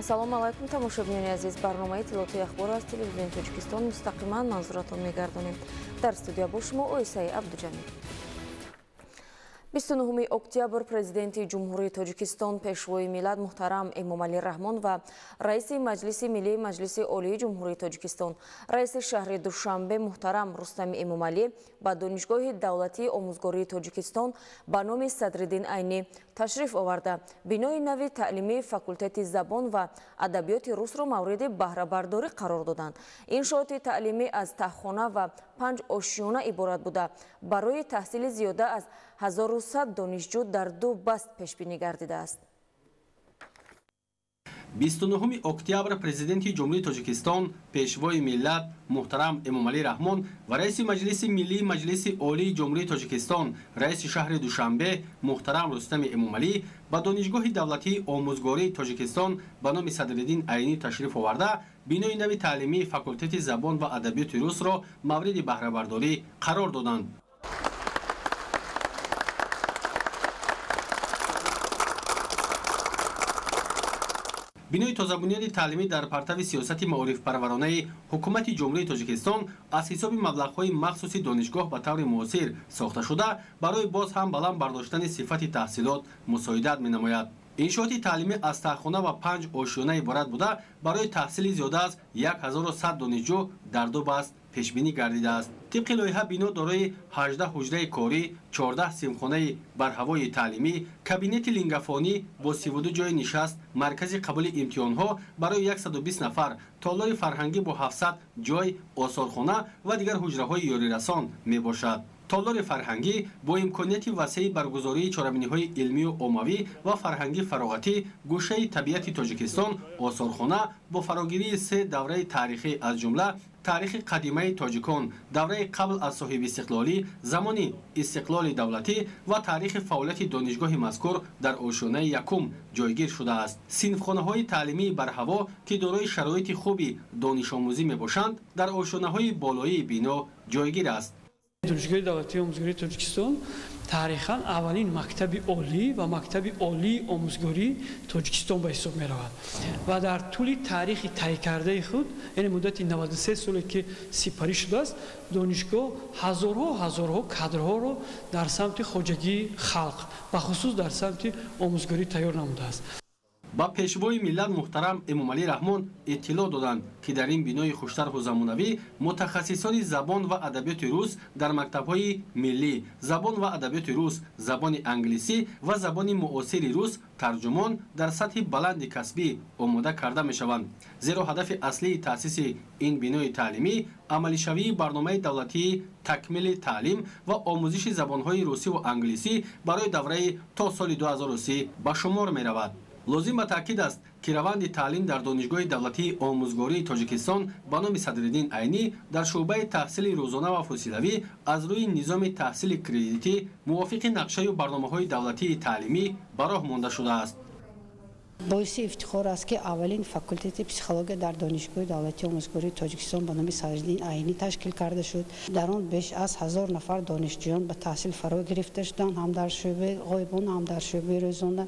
Ассалому алайкум, тамошобинони азиз. Барномаи иттилоотии ахбор аз телевизиони Тоҷикистон мустақиман манзуратон мегардонем. Дар студия бо шумо Оисаи Абдуҷамил. 29 октябр Президенти Ҷумҳурии Тоҷикистон, Пешвои миллат муҳтарам Эмомалӣ Раҳмон ва Раиси Маҷлиси Миллии Маҷлиси Олии Ҷумҳурии Тоҷикистон, Раиси шаҳри Душанбе муҳтарам Рустами Эмомалӣ ба Донишгоҳи давлатии омӯзгории Тоҷикистон ба номи Садриддин Айнӣ ташриф оварда, бинои нави таълимии факултети забон ва адабиёти русро мавриди баҳрабардорӣ қарор доданд. Иншооти таълимӣ аз таҳхона ва 5 ошёна иборат буда, барои таҳсили зиёда аз 1100 донишҷӯ дар 2 баст пешбинӣ гардидааст. 29 октябр Президенти Ҷумҳурии Тоҷикистон, Пешвои миллат муҳтарам Эмомалӣ Раҳмон ва Раиси Маҷлиси Миллии Маҷлиси Олии Ҷумҳурии Тоҷикистон, Раиси шаҳри Душанбе муҳтарам Рустами Эмомалӣ ба Донишгоҳи давлатии омӯзгории Тоҷикистон ба номи Садриддин Айнӣ ташриф оварда, бинои нави таълимии факултети забон ва адабиёти русро мавриди баҳрабардорӣ қарор доданд. Бинои тозабунёди таълимӣ дар партави сиёсати маорифпарваронаи ҳукумати Ҷумҳурии Тоҷикистон аз ҳисоби маблағҳои махсуси донишгоҳ ба таври муосир сохта шуда, барои боз ҳам баланд бардоштани сифати таҳсилот мусоидат менамояд. Иншооти таълимӣ аз таҳхона ва 5 ошёна иборат буда, барои таҳсили зиёда аз 1100 донишҷӯ дар 2 баст пешбинӣ гардидааст. Тибқи лоиҳа бино дорои 18 ҳуҷраи корӣ, 14 синфхонаи барҳавои таълимӣ, кабинети лингафонӣ бо 32 ҷойи нишаст, маркази қабули имтиҳонҳо барои 120 нафар, толори фарҳангӣ бо 700 ҷой, осорхона ва дигар ҳуҷраҳои ёрирасон мебошад. Толори фарҳангӣ бо имконияти васеи баргузории чорабиниҳои илмию оммавӣ ва фарҳангӣ фароғатӣ, гӯшаи табиати Тоҷикистон, осорхона бо фарогирии 3 давраи таърихӣ, аз ҷумла таърихи қадимаи тоҷикон, давраи қабл аз соҳибистиқлолӣ, замони истиқлоли давлатӣ ва таърихи фаъолияти донишгоҳи мазкур дар ошёнаи якум ҷойгир шудааст. Синфхонаҳои таълимии барҳаво, ки дорои шароити хуби донишомӯзӣ мебошанд, дар ошёнаҳои болоии бино ҷойгир аст. Донишгоҳи давлатии омӯзгории Тоҷикистон таърихан аввалин мактаби олӣ ва мактаби олии омӯзгории Тоҷикистон ба ҳисоб меравад ва дар тӯли таърихи тай кардаи худ, яъне муддати 93 соле ки сипарӣ шудааст, донишгоҳ ҳазорҳо кадрҳоро дар самти хоҷагии халқ, бахусус дар самти омӯзгорӣ тайёр намудааст. Ба Пешвои миллат муҳтарам Эмомалӣ Раҳмон иттилоъ доданд, ки дар ин бинои хуштарҳу замонавӣ мутахассисони забон ва адабиёти рус дар мактабҳои миллӣ, забон ва адабиёти рус, забони англисӣ ва забони муосири рус тарҷумон дар сатҳи баланди касбӣ омода карда мешаванд. Зеро ҳадафи аслии таъсиси ин бинои таълимӣ амалишавии барномаи давлатии такмили таълим ва омӯзиши забонҳои русӣ ва англисӣ барои давраи то соли 2030 ба шумор меравад. Лозим ба таъкид аст, ки раванди таълим дар Донишгоҳи давлатии омӯзгории Тоҷикистон ба номи Садриддин Айнӣ дар шӯъбаи таҳсили рӯзона ва фосилавӣ аз рӯи низоми таҳсили кредитӣ мувофиқи нақшаю барномаҳои давлатии таълимӣ ба роҳ монда шудааст. Боиси ифтихор аст, ки аввалин факултети психология дар Донишгоҳи давлатии омӯзгории Тоҷикистон ба номи Садриддин Айнӣ ташкил карда шуд. Дар он беш аз 1000 нафар донишҷӯён ба таҳсил фаро гирифта шуданд, ҳам дар шӯъбаи ғоибона, ҳам дар шӯъбаи рӯзона.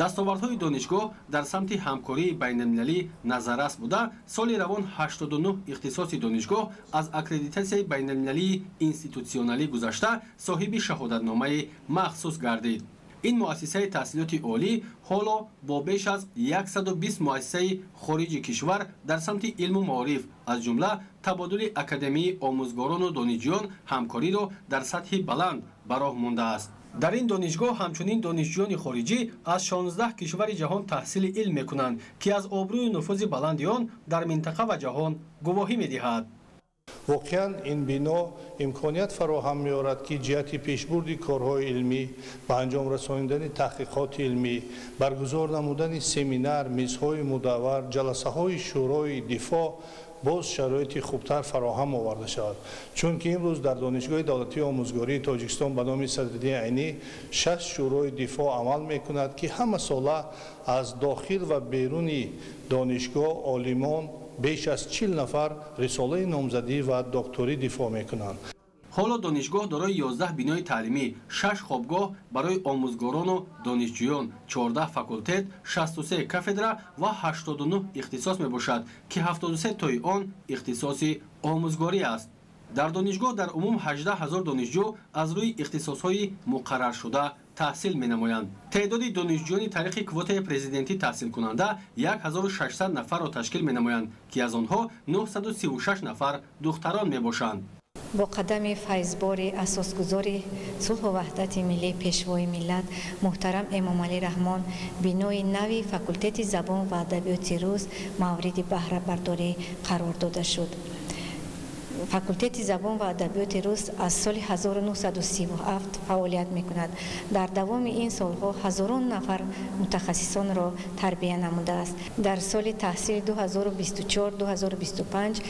Дастовардҳои донишгоҳ дар самти ҳамкории байналмилалӣ назаррас буда, соли равон 89 ихтисоси донишгоҳ аз аккредитатсияи байналмилалии институтсионалӣ гузашта, соҳиби шаҳодатномаи махсус гардид. Ин муассисаи таҳсилоти олӣ ҳоло бо беш аз 120 муассисаи хориҷи кишвар дар самти илму маориф, аз ҷумла табодули академии омӯзгорону донишҷӯён ҳамкориро дар сатҳи баланд ба роҳ мондааст. Дар ин донишгоҳ ҳамчунин донишҷӯёни хориҷӣ аз 16 кишвари ҷаҳон таҳсили илм мекунанд, ки аз обрӯю нуфузи баланди он дар минтақа ва ҷаҳон гувоҳӣ медиҳад. Воқеан ин бино имконият фароҳам меорад, ки ҷиҳати пешбурди корҳои илмӣ, ба анҷом расонидани таҳқиқоти илмӣ, баргузор намудани семинар, мизҳои мудаввар, ҷаласаҳои шӯрои дифоъ боз шароити хубтар фароҳам оварда шавад. Чунки имрӯз дар Донишгоҳи давлатии омӯзгории Тоҷикистон ба номи Садриддин Айнӣ 6 шӯрои дифоъ амал мекунад, ки ҳама сола аз дохил ва беруни донишгоҳ олимон беш аз 40 нафар рисолаи номзадӣ ва докторӣ дифоъ мекунанд. Ҳоло донишгоҳ дорои 11 бинои таълимӣ, 6 хобгоҳ барои омӯзгорону донишҷӯён, 14 факултет, 63 кафедра ва 89 ихтисос мебошад, ки 73 тои он ихтисоси омӯзгорӣ аст. Дар донишгоҳ дар умум 18 ҳазор донишҷӯ аз рӯи ихтисосҳои муқарраршуда таҳсил менамоянд. Теъдоди донишҷӯёни тариқи квотаи президентӣ таҳсилкунанда 1600 нафарро ташкил менамоянд, ки аз онҳо 936 нафар духтарон мебошанд. Бо қадами файзбори асосгузори сулҳу ваҳдати миллӣ, Пешвои миллат муҳтарам Эмомалӣ Раҳмон, бинои нави факултети забон ва адабиёти рус мавриди баҳрабардорӣ қарор дода шуд. Факултети забон ва адабиёти рус аз соли 1937 фаъолият мекунад. Дар давоми ин солҳо ҳазорон нафар мутахассисонро тарбия намудааст. Дар соли таҳсили 2024-2025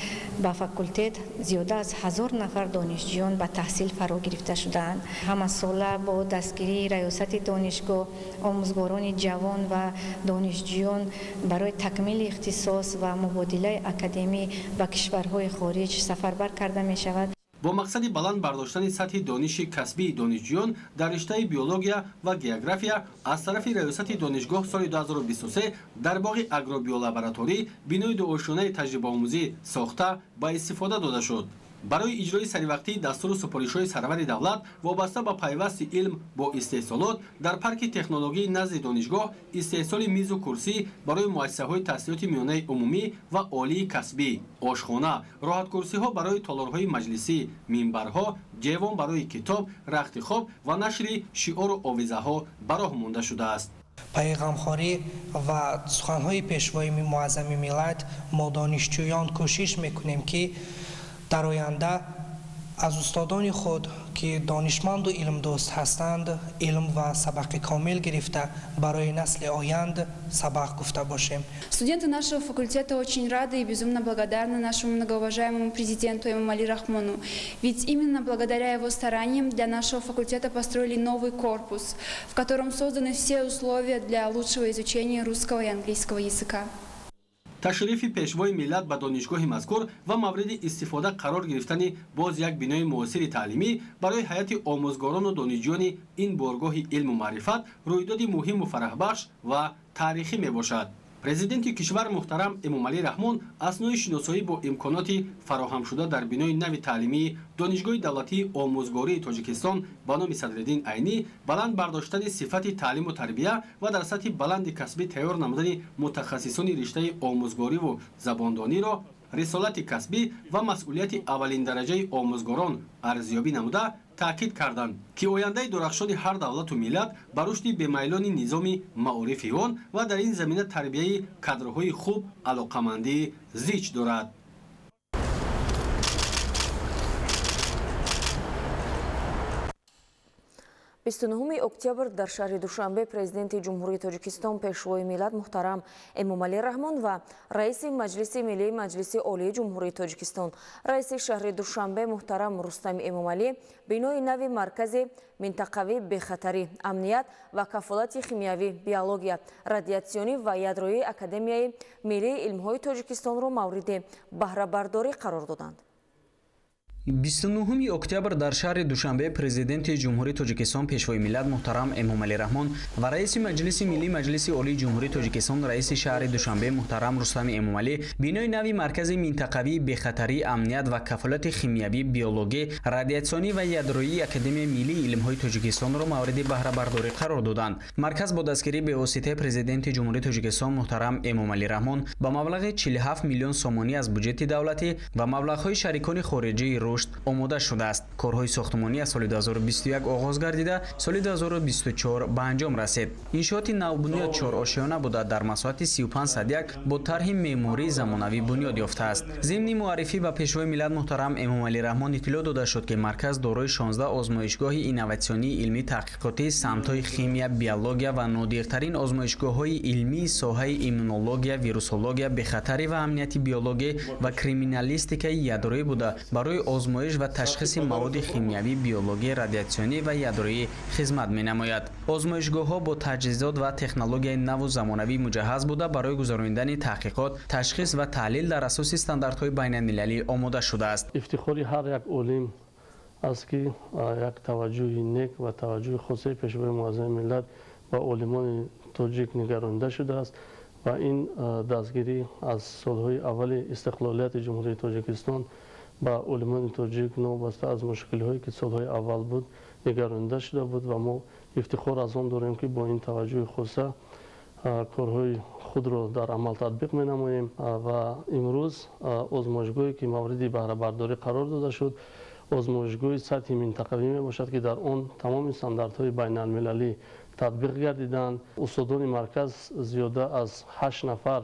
ба факултет зиёда аз 1000 нафар донишҷӯён ба таҳсил фаро гирифта шудаанд. Ҳамасола бо дастгирии раёсати донишгоҳ омӯзгорони ҷавон ва донишҷӯён барои такмили ихтисос ва мубодилаи академӣ ба кишварҳои хориҷ сафарбар карда мешавад. Бо мақсади баланд бардоштани сатҳи дониши касбии донишҷӯён дар риштаи биология ва география аз тарафи раёсати донишгоҳ соли 2023 дар боғи агробиолабораторӣ бинои дуошёнаи таҷрибаомӯзӣ сохта ба истифода дода шуд. Барои иҷрои саривақтии дастуру супоришҳои сарвари давлат вобаста ба пайвасти илм бо истеҳсолот дар парки технологии назди донишгоҳ истеҳсоли мизу курсӣ барои муассисаҳои таҳсилоти миёнаи умумӣ ва олии касбӣ, ошхона, роҳаткурсиҳо барои толорҳои маҷлисӣ, минбарҳо, ҷевон барои китоб, рахти хоб ва нашри шиору овизаҳо ба роҳ монда шудааст. Пайғамхорӣ ва суханҳои Пешвои муаззами миллат мо донишҷӯён кӯшиш мекунем, ки дар оянда аз устодони худ, ки донишманду илмдӯст ҳастанд, илм ва сабақи комил гирифта барои насли оянд сабақ гуфта бошем. Студенты нашего факультета очень рады и безумно благодарны нашему многоуважаемому президенту Эмомали Рахмону. Ведь именно благодаря его стараниям для нашего факультета построили новый корпус, в котором созданы все условия для лучшего изучения русского и английского языка. Ташрифи Пешвои миллат ба донишгоҳи мазкур ва мавриди истифода қарор гирифтани боз як бинои муосири таълимӣ барои ҳайати омӯзгорону донишҷӯёни ин боргоҳи илму маърифат рӯйдоди муҳиму фараҳбахш ва таърихӣ мебошад. Президенти кишвар муҳтарам Эмомалӣ Раҳмон аснои шиносоӣ бо имконоти фароҳамшуда дар бинои нави таълимии Донишгоҳи давлатии омӯзгории Тоҷикистон ба номи Садриддин Айнӣ, баланд бардоштани сифати таълиму тарбия ва дар сатҳи баланди касбӣ тайёр намудани мутахассисони риштаи омӯзгориву забондониро рисолати касбӣ ва масъулияти аввалиндараҷаи омӯзгорон арзёбӣ намуда таъкид карданд, ки ояндаи дурахшони ҳар давлату миллат ба рушди бемайлони низоми маорифи он ва дар ин замина тарбияи кадрҳои хуб алоқамандии зич дорад. 29 октябр дар шаҳри Душанбе Президенти Ҷумҳурии Тоҷикистон, Пешвои миллат муҳтарам Эмомалӣ Раҳмон ва Раиси Маҷлиси Миллии Маҷлиси Олии Ҷумҳурии Тоҷикистон, Раиси шаҳри Душанбе муҳтарам Рустам Эмомалӣ бинои нави маркази минтақавии бехатарӣ, амният ва кафолати химиявӣ, биология, радиатсионӣ ва ядроии Академияи миллии илмҳои Тоҷикистонро мавриди баҳрабардорӣ қарор доданд. 29 октябр дар шаҳри Душанбе Президенти Ҷумҳурии Тоҷикистон, Пешвои миллат муҳтарам Эмомалӣ Раҳмон ва Раиси Маҷлиси Миллии Маҷлиси Олии Ҷумҳурии Тоҷикистон, Раиси шаҳри Душанбе муҳтарам Рустами Эмомалӣ бинои нави маркази минтақавии бехатарӣ, амният ва кафолати химиявӣ, биологӣ, радиатсионӣ ва ядроии Академияи миллии илмҳои Тоҷикистонро мавриди баҳрабардорӣ қарор доданд. Марказ бо дастгирии бевоситаи Президенти Ҷумҳурии Тоҷикистон муҳтарам Эмомалӣ Раҳмон ба маблағи 47 миллион сомонӣ аз буҷети давлатӣ ва маблағҳои шарикони хориҷии рушд омода шудааст. Корҳои сохтмонӣ аз соли 2021 оғоз гардида, соли 2024 ба анҷом расид. Иншооти навбунёд чорошёна буда, дар масоҳати 35,1 бо тарҳи меъмории замонавӣ бунёд ёфтааст. Зимни муаррифӣ ба Пешвои миллат муҳтарам Эмомалӣ Раҳмон иттилоъ дода шуд, ки марказ дорои 16 озмоишгоҳи инноватсионии илмӣ таҳқиқотии самтҳои химия, биология ва нодиртарин озмоишгоҳҳои илмии соҳаи иммунология, вирусология, бехатарӣ ва амнияти биологӣ ва криминалистикаи ядроӣ буда, барои озмоиш ва ташхиси маводи химиявӣ, биологӣ, радиатсионӣ ва ядроӣ хизмат менамояд. Озмоишгоҳҳо бо таҷҳизот ва технологияи наву замонавӣ муҷаҳҳаз буда, барои гузаронидани таҳқиқот, ташхис ва таҳлил дар асоси стандартҳои байналмилалӣ омода шудааст. Ифтихори ҳар як олим Аст, ки як таваҷҷӯҳи нек ва таваҷҷӯҳи хосаи Пешвои Муаззами миллат ба олимони тоҷик нигаронида шудааст ва ин дастгирӣ аз солҳои аввали истиқлолияти Ҷумҳурии Тоҷикистон ба олимони тоҷик, новобаста аз мушкилиҳое, ки солҳои аввал буд, нигаронида шуда буд. Ва мо ифтихор аз он дорем, ки бо ин таваҷҷӯҳи хоса корҳои худро дар амал татбиқ менамоем. Ва имрӯз озмоишгоҳе, ки мавриди баҳрабардорӣ қарор дода шуд, озмоишгоҳи сатҳи минтақавӣ мебошад, ки дар он тамоми стандартҳои байналмилалӣ татбиқ гардиданд. Устодони марказ, зиёда аз 8 нафар,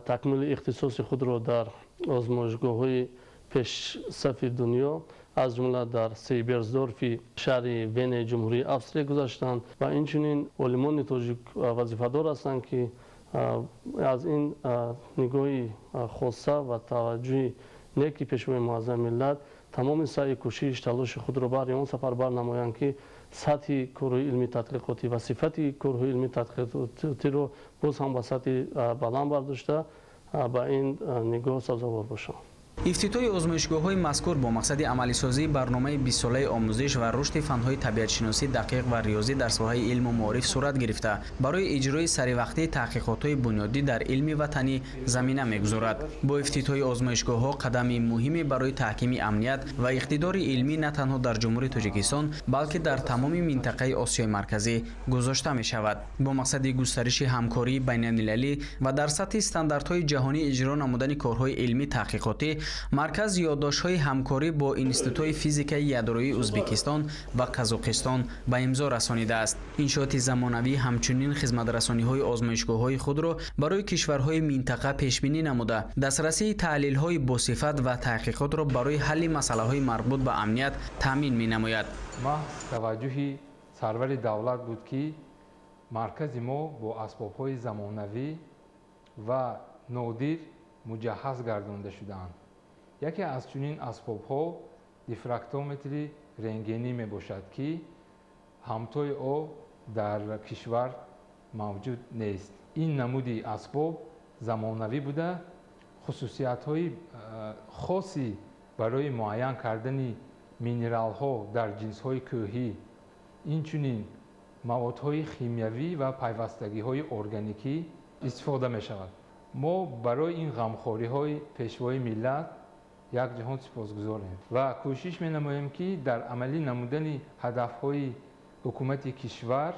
такмили ихтисоси худро дар озмоишгоҳҳои пешсафи дунё, аз ҷумла дар Сейберсдорфи шаҳри Венаи Ҷумҳурии Австрия гузаштанд. Ва инчунин олимони тоҷик вазифадор ҳастанд, ки аз ин нигоҳи хоса ва таваҷҷӯҳи неки Пешвои Муаззами миллат тамоми саъи кӯшиш, талоши худро баҳри он сафарбар намоянд, ки сатҳи корҳои илмии тадқиқотӣ ва сифати корҳои илмии тадқиқотиро боз ҳам ба сатҳи баланд бардошта, ба ин нигоҳ сазовор бошанд. Ифтитоҳи озмоишгоҳҳои мазкур бо мақсади амалисозии барномаи 20-солаи омӯзиш ва рушди фанҳои табиатшиносӣ, дақиқ ва риёзӣ дар соҳаи илму маориф сурат гирифта, барои иҷрои саривақтии таҳқиқотҳои бунёдӣ дар илми ватанӣ замина мегузорад. Бо ифтитоҳи озмоишгоҳҳо қадами муҳиме барои таҳкими амният ва иқтидори илмӣ на танҳо дар Ҷумҳурии Тоҷикистон, балки дар тамоми минтақаи Осиёи Марказӣ гузошта мешавад. Бо мақсади густариши ҳамкории байналмилалӣ ва дар сатҳи стандартҳои ҷаҳонӣ иҷро намудани корҳои илмӣ таҳқиқотӣ, марказ ёддоштҳои ҳамкорӣ бо институтҳои физикаи ядроии Ӯзбекистон ва Қазоқистон ба имзо расонидааст. Иншооти замонавӣ ҳамчунин хизматрасониҳои озмоишгоҳҳои худро барои кишварҳои минтақа пешбинӣ намуда, дастрасии таҳлилҳои босифат ва таҳқиқотро барои ҳалли масъалаҳои марбут ба амният таъмин менамояд. Маҳз таваҷҷӯҳи сарвари давлат буд, ки маркази мо бо асбобҳои замонавӣ ва нодир муҷаҳҳаз гардонда шудаанд. Яке аз чунин асбобҳо дифрактометри рентгенӣ мебошад, ки ҳамтои ӯ дар кишвар мавҷуд нест. Ин намуди асбоб замонавӣ буда, хусусиятҳои хоси барои муайян кардани минералҳо дар ҷинсҳои кӯҳӣ, инчунин маводҳои химиявӣ ва пайвастагиҳои органикӣ истифода мешавад. Мо барои ин ғамхориҳои Пешвои миллат як ҷаҳон сипосгузорем ва кӯшиш менамоем, ки дар амалӣ намудани ҳадафҳои ҳукумати кишвар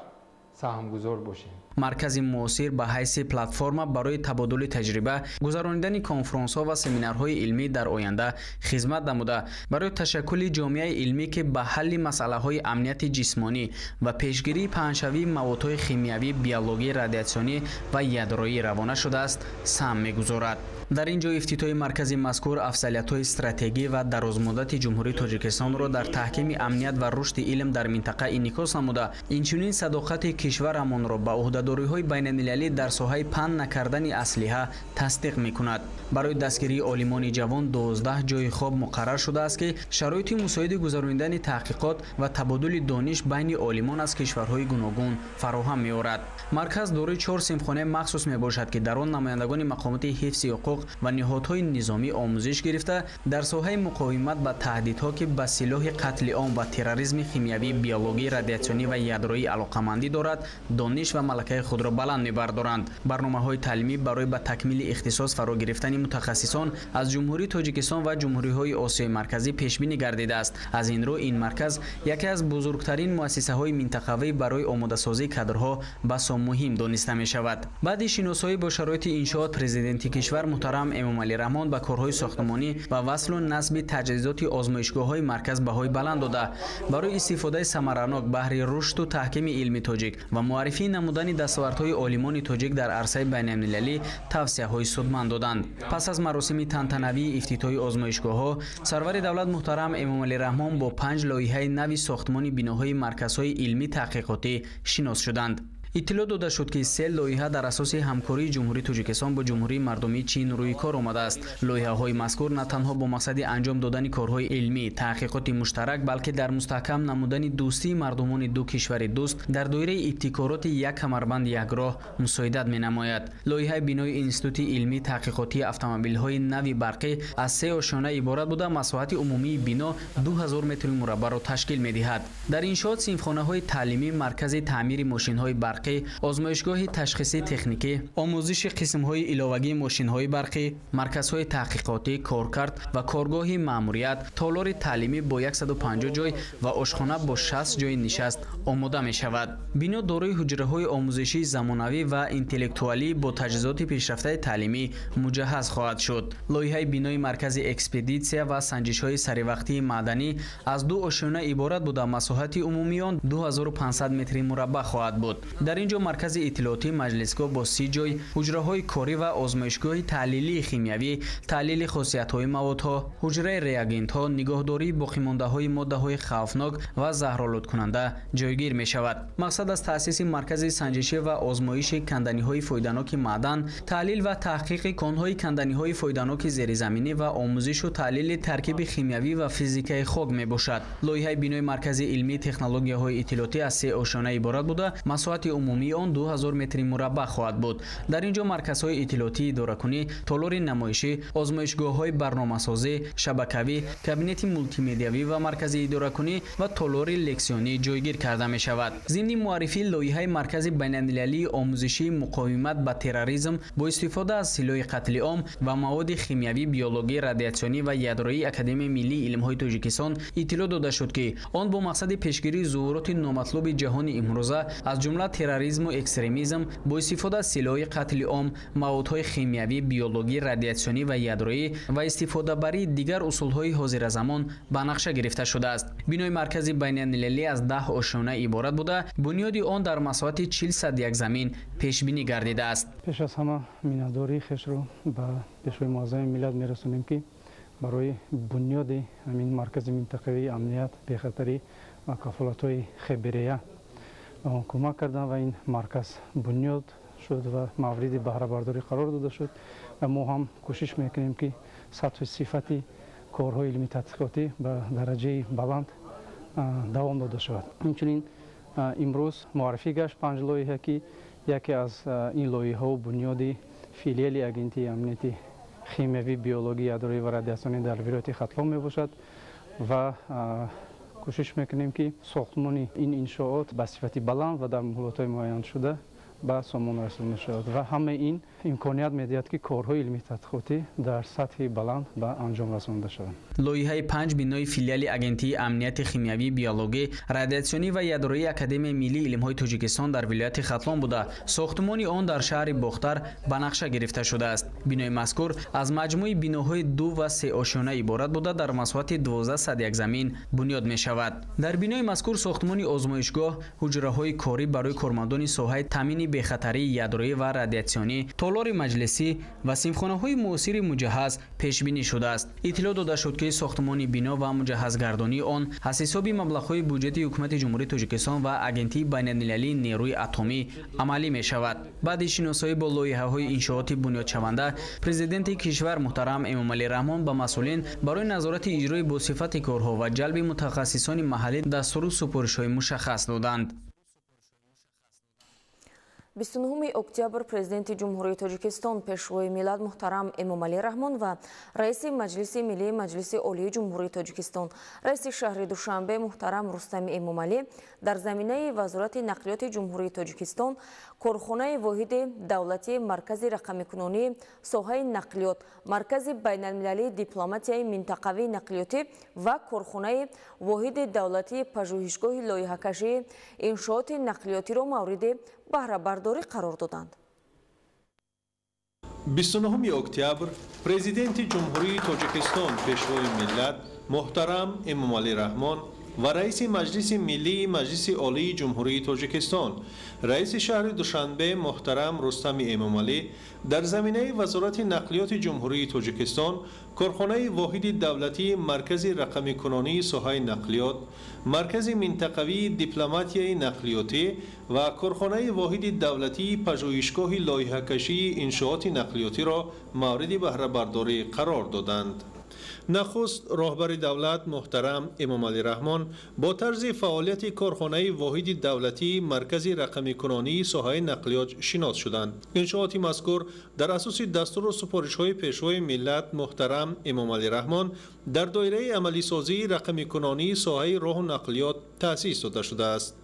саҳмгузор бошем. Маркази муосир ба ҳайси платформа барои табодули таҷриба, гузаронидани конфронсҳо ва семинарҳои илмӣ дар оянда хизмат намуда, барои ташаккули ҷомеаи илмӣ, ки ба ҳалли масъалаҳои амнияти ҷисмонӣ ва пешгирии паҳншавии маводҳои химиявӣ, биологӣ, радиатсионӣ ва ядроӣ равона шудааст, саҳм мегузорад. Дар ин ҷо ифтитоҳи маркази мазкур афзалиятҳои стратегӣ ва дарозмуддати Ҷумҳурии Тоҷикистонро дар таҳкими амният ва рушди илм дар минтақа инъикос намуда, инчунин садоқати кишварамонро ба ӯҳдадориҳои байналмилалӣ дар соҳаи паҳн накардани аслиҳа тасдиқ мекунад. Барои дастгирии олимони ҷавон 12 ҷойи хоб муқаррар шудааст, ки шароити мусоиди гузаронидани таҳқиқот ва табодули дониш байни олимон аз кишварҳои гуногун фароҳам меорад. Марказ дорои чор синфхонаи махсус мебошад, ки дар он намояндагони мақомоти ҳифзи ҳуқуқ ва ниҳодҳои низомӣ омӯзиш гирифта, дар соҳаи муқовимат ба таҳдидҳо, ки ба силоҳи қатли ом ва терроризми химиявӣ, биологӣ, радиатсионӣ ва ядроӣ алоқамандӣ дорад, дониш ва малакаи худро баланд мебардоранд. Барномаҳои таълимӣ барои ба такмили ихтисос фаро гирифтани мутахассисон аз Ҷумҳурии Тоҷикистон ва ҷумҳуриҳои Осиёи Марказӣ пешбинӣ гардидааст. Аз ин рӯ ин марказ яке аз бузургтарин муассисаҳои минтақавӣ барои омодасозии кадрҳо басо муҳим дониста мешавад. Баъди шиносоӣ бо шароити иншоот, президенти кишвар муҳтарам Эмомалӣ Раҳмон ба корҳои сохтмонӣ ва васлу насби таҷҳизоти озмоишгоҳҳои марказ баҳои баланд дода, барои истифодаи самаранок баҳри рушду таҳкими илми тоҷик ва муаррифӣ намудани дастовардҳои олимони тоҷик дар арсаи байналмилалӣ тавсияҳои судманд доданд. Пас аз маросими тантанавии ифтитоҳи озмоишгоҳҳо, сарвари давлат муҳтарам Эмомалӣ Раҳмон бо панҷ лоиҳаи нави сохтмони биноҳои марказҳои илмӣ таҳқиқотӣ шинос шуданд. Иттилоъ дода шуд, ки се лоиҳа дар асоси ҳамкории Ҷумҳурии Тоҷикистон бо Ҷумҳурии Мардумии Чин рӯи кор омадааст. Лоиҳаҳои мазкур на танҳо бо мақсади анҷом додани корҳои илмӣ, таҳқиқоти муштарак, балки дар мустаҳкам намудани дӯстии мардумони ду кишвари дӯст дар доираи ибтикороти як камарбанд як роҳ мусоидат менамояд. Лоиҳаи бинои Институти илмии таҳқиқотии автомобилҳои нави барқӣ аз се ошёна иборат буда, масоҳати умумии бино 2000 метри мураббаъро ташкил медиҳад. Дар иншоот синфхонаҳои таълимӣ, маркази таъмири мошинҳои барқӣ, озмоишгоҳи ташхиси техникӣ, омӯзиши қисмҳои иловагии мошинҳои барқӣ, марказҳои таҳқиқотӣ, коркард ва коргоҳи маъмурият, толори таълимӣ бо 150 ҷой ва ошхона бо 60 ҷойи нишаст омода мешавад. Бино дорои ҳуҷраҳои омӯзишии замонавӣ ва интеллектуалӣ бо таҷҳизоти пешрафтаи таълимӣ муҷаҳҳаз хоҳад шуд. Лоиҳаи бинои маркази экспедитсия ва санҷишҳои саривақтии маъданӣ аз ду ошёна иборат буда, масоҳати умумии он 2500 метри мураббаъ хоҳад буд. Дар ин ҷо маркази иттилоотӣ, маҷлисгоҳ бо 30 ҷой, ҳуҷраҳои корӣ ва озмоишгоҳи таҳлилии химиявӣ, таҳлили хосиятҳои маводҳо, ҳуҷраи реагентҳо, нигоҳдории боқимондаҳои моддаҳои хавфнок ва заҳролудкунанда ҷойгир мешавад. Мақсад аз таъсиси маркази санҷишӣ ва озмоиши канданиҳои фоиданоки маъдан, таҳлил ва таҳқиқи конҳои канданиҳои фоиданоки зеризаминӣ ва омӯзишу таҳлили таркиби химиявӣ ва физикаи хок мебошад. Лоиҳаи бинои маркази илмии технологияҳои иттилоотӣ аз се ошёна иборат буда, масоҳати умумии он 2000 метри мураббаъ хоҳад буд. Дар ин ҷо марказҳои иттилоотии идоракунӣ, толори намоишӣ, озмоишгоҳҳои барномасозӣ, шабакавӣ, кабинети мултимедиавӣ ва маркази идоракунӣ ва толори лексионӣ ҷойгир карда мешавад. Зимни муаррифии лоиҳаи маркази байналмилалии омӯзишии муқовимат ба терроризм бо истифода аз силоҳи қатли ом ва маводи химиявӣ, биологӣ, радиатсионӣ ва ядроии Академияи миллии илмҳои Тоҷикистон иттилоъ дода шуд, ки он бо мақсади пешгирии зуҳуроти номатлуби ҷаҳони имрӯза, аз ҷумла терроризму экстремизм бо истифода аз силоҳи қатли ом, маводҳои химиявӣ, биологӣ, радиатсионӣ ва ядроӣ ва истифодабарии дигар усулҳои ҳозиразамон ба нақша гирифта шудааст. Бинои маркази байналмилалӣ аз 10 ошёна иборат буда, бунёди он дар масоҳати 40 як замин пешбинӣ гардидааст. Пеш аз ҳама миннатдории хешро ба Пешвои муаззами миллат мерасонем, ки барои бунёди ҳамин маркази минтақавии амният, бехатарӣ ва кафолатҳои хеберея ба он кӯмак карданд ва ин марказ бунёд шуд ва мавриди баҳрабардорӣ қарор дода шуд. Ва мо ҳам кӯшиш мекунем, ки сатҳу сифати корҳои илмии тадқиқотӣ ба дараҷаи баланд давом дода шавад. Инчунин имрӯз муаррифӣ гашт панҷ лоиҳа, ки яке аз ин лоиҳаҳо бунёди филиали Агентии амнияти химиявӣ, биологӣ, ядроӣ ва радиатсионӣ дар вилояти Хатлон мебошад ва кӯшиш мекунем, ки сохтмони ин иншоот ба сифати баланд ва дар муҳлатҳои муайяншуда ба сомон расонда шавад ва ҳамаи ин имконият медиҳад, ки корҳои илмии тадқиқотӣ дар сатҳи баланд ба анҷом расонда шаванд. Лоиҳаи панҷ бинои филиали Агентии амнияти химиявӣ, биологӣ, радиатсионӣ ва ядроии Академияи миллии илмҳои Тоҷикистон дар вилояти Хатлон буда, сохтмони он дар шаҳри Бохтар ба нақша гирифта шудааст. Бинои мазкур аз маҷмӯи биноҳои ду ва сеошёна иборат буда, дар масоҳати 12 як замин бунёд мешавад. Дар бинои мазкур сохтмони озмоишгоҳ, ҳуҷраҳои корӣ барои кормандони соҳаи таъмини бехатарии ядроӣ ва радиатсионӣ, толори маҷлисӣ ва синфхонаҳои муосири муҷаҳҳаз пешбинӣ шудааст. Иттилоъ дода шуд, ки сохтмони бино ва муҷаҳҳазгардонии он аз ҳисоби маблағҳои буҷети Ҳукумати Ҷумҳурии Тоҷикистон ва Агентии байналмилалии нерӯи атомӣ амалӣ мешавад. Баъди шиносоӣ бо лоиҳаҳои иншооти бунёдшаванда, Президенти кишвар муҳтарам Эмомалӣ Раҳмон ба масъулин барои назорати иҷрои босифати корҳо ва ҷалби мутахассисони маҳаллӣ дастуру супоришҳои мушаххас доданд. 29 октябр Президенти Ҷумҳурии Тоҷикистон, Пешвои миллат муҳтарам Эмомалӣ Раҳмон ва Раиси Маҷлиси Миллии Маҷлиси Олии Ҷумҳурии Тоҷикистон, Раиси шаҳри Душанбе муҳтарам Рустами Эмомалӣ дар заминаи Вазорати нақлиёти Ҷумҳурии Тоҷикистон корхонаи воҳиди давлатии Маркази рақамикунонии соҳаи нақлиёт, Маркази байналмилалии дипломатияи минтақавии нақлиётӣ ва корхонаи воҳиди давлатии Пажӯҳишгоҳи лоиҳакашии иншооти нақлиётиро мавриди баҳрабардорӣ қарор доданд. 29 октябр Президенти Ҷумҳурии Тоҷикистон, Пешвои миллат муҳтарам Эмомалӣ Раҳмон ва раиси Маҷлиси Миллии Маҷлиси Олии Ҷумҳурии Тоҷикистон, раиси шаҳри Душанбе муҳтарам Рустами Эмомалӣ дар заминаи Вазорати нақлиёти Ҷумҳурии Тоҷикистон корхонаи воҳиди давлатии Маркази рақамикунонии соҳаи нақлиёт, Маркази минтақавии дипломатияи нақлиётӣ ва корхонаи воҳиди давлатии пажӯҳишгоҳи лоиҳакашии иншооти нақлиётиро мавриди баҳрабардорӣ қарор доданд. Нахуст роҳбари давлат муҳтарам Эмомалӣ Раҳмон бо тарзи фаъолияти корхонаи воҳиди давлатии Маркази рақамикунонии соҳаи нақлиёт шинос шуданд. Иншооти мазкур дар асоси дастуру супоришҳои Пешвои миллат муҳтарам Эмомалӣ Раҳмон дар доираи амалисозии рақамикунонии соҳаи роҳу нақлиёт таъсис дода шудааст.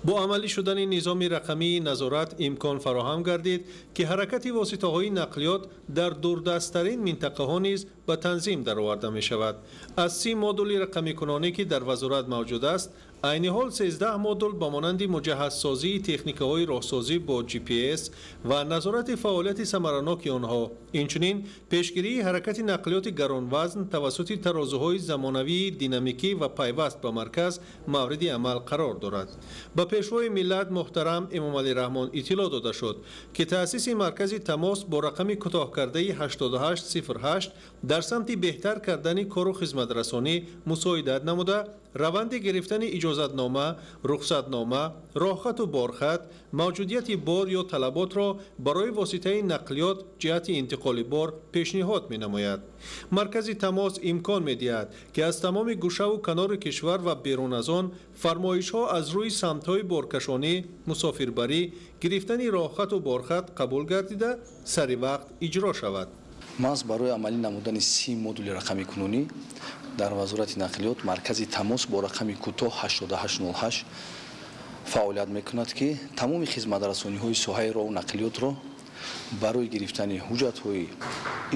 Бо амалӣ шудани низоми рақамии назорат имкон фароҳам гардид, ки ҳаракати воситаҳои нақлиёт дар дурдасттарин минтақаҳо низ ба танзим дароварда мешавад. Аз 30 модули рақамикунонӣ, ки дар вазорат мавҷуд аст, айни ҳол 13 модул ба монанди муҷаҳҳазсозии техникаҳои роҳсозӣ бо GPS ва назорати фаъолияти самараноки онҳо, инчунин пешгирии ҳаракати нақлиёти гаронвазн тавассути тарозуҳои замонавии динамикӣ ва пайваст ба марказ мавриди амал қарор дорад. Ба Пешвои миллат муҳтарам Эмомалӣ Раҳмон иттилоъ дода шуд, ки таъсиси маркази тамос бо рақами кӯтоҳкардаи 8808 дар самти беҳтар кардани кору хизматрасонӣ мусоидат намуда, раванди гирифтани иҷозатнома, рухсатнома, роҳхату борхат, мавҷудияти бор ё талаботро барои воситаи нақлиёт ҷиҳати интиқоли бор пешниҳод менамояд. Маркази тамос имкон медиҳад, ки аз тамоми гӯшаву канори кишвар ва берун аз он фармоишҳо аз рӯи самтҳои боркашонӣ, мусофирбарӣ, гирифтани роҳхату борхат қабул гардида, сари вақт иҷро шавад. Маҳз барои амалӣ намудани 30 модули рақамикунонӣ дар Вазорати нақлиёт маркази тамос бо рақами кӯтоҳ 8808 фаъолият мекунад, ки тамоми хизматрасониҳои соҳаи роҳу нақлиётро барои гирифтани ҳуҷҷатҳои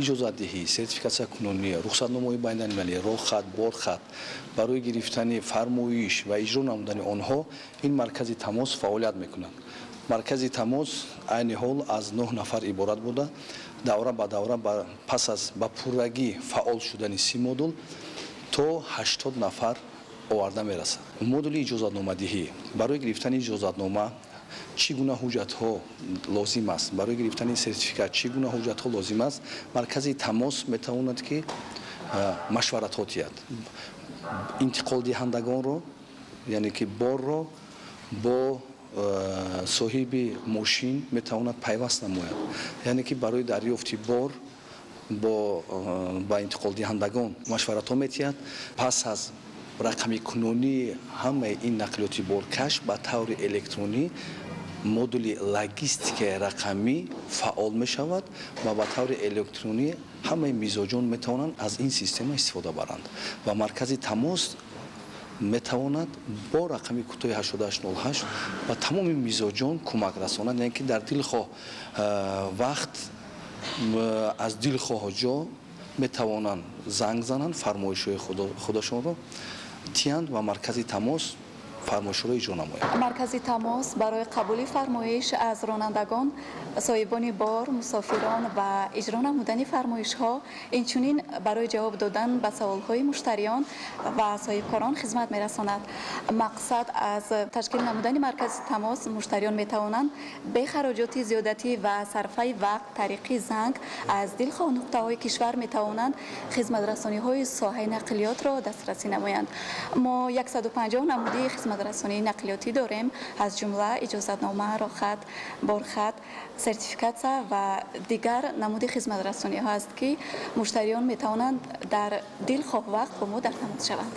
иҷозатдиҳӣ, сертификатсиякунонӣ, рухсатномаҳои байналмилалӣ, роҳхат, борхат, барои гирифтани фармоиш ва иҷро намудани онҳо ин маркази тамос фаъолият мекунад. Маркази тамос айни ҳол аз 9 нафар иборат буда, давра ба давра пас аз ба пуррагӣ фаъол шудани 30 модул то 80 нафар оварда мерасад. Модули иҷозатномадиҳӣ барои гирифтани иҷозатнома чӣ гуна ҳуҷҷатҳо лозим аст, барои гирифтани сертификат чӣ гуна ҳуҷҷатҳо лозим аст, маркази тамос метавонад, ки машваратҳо диҳад. Интиқолдиҳандагонро, яъне ки борро бо соҳиби мошин метавонад пайваст намояд, яъне ки барои дарёфти бор ба интиқолдиҳандагон машваратҳо медиҳад. Пас аз рақамикунонии ҳамаи ин нақлиёти боркаш ба таври электронӣ модули логистикаи рақамӣ фаъол мешавад ва ба таври электронӣ ҳамаи мизоҷон метавонанд аз ин система истифода баранд ва маркази тамос метавонад бо рақами кӯтоҳи 8808 ба тамоми мизоҷон кӯмак расонад, яъне ки дар дилхоҳ вақт аз дилхоҳ ҷо метавонанд занг зананд, фармоишҳои худашонро тиҳанд ва маркази тамос фармоишҳоро иҷро намояд. Маркази тамос барои қабули фармоиш аз ронандагон, соҳибони бор, мусофирон ва иҷро намудани фармоишҳо, инчунин барои ҷавоб додан ба саволҳои муштариён ва соҳибкорон хизмат мерасонад. Мақсад аз ташкил намудани маркази тамос муштариён метавонанд бе хароҷоти зиёдатӣ ва сарфаи вақт тариқи занг аз дилхоҳ нуқтаҳои кишвар метавонанд хизматрасониҳои соҳаи нақлиётро дастрасӣ намоянд. Мо 150 намуди хизматрасонии нақлиётӣ дорем, аз ҷумла иҷозатнома, роҳхат, борхат, сертификатсия ва дигар намуди хизматрасониҳо аст, ки муштариён метавонанд дар дилхоҳ вақт бо мо дар тамос шаванд.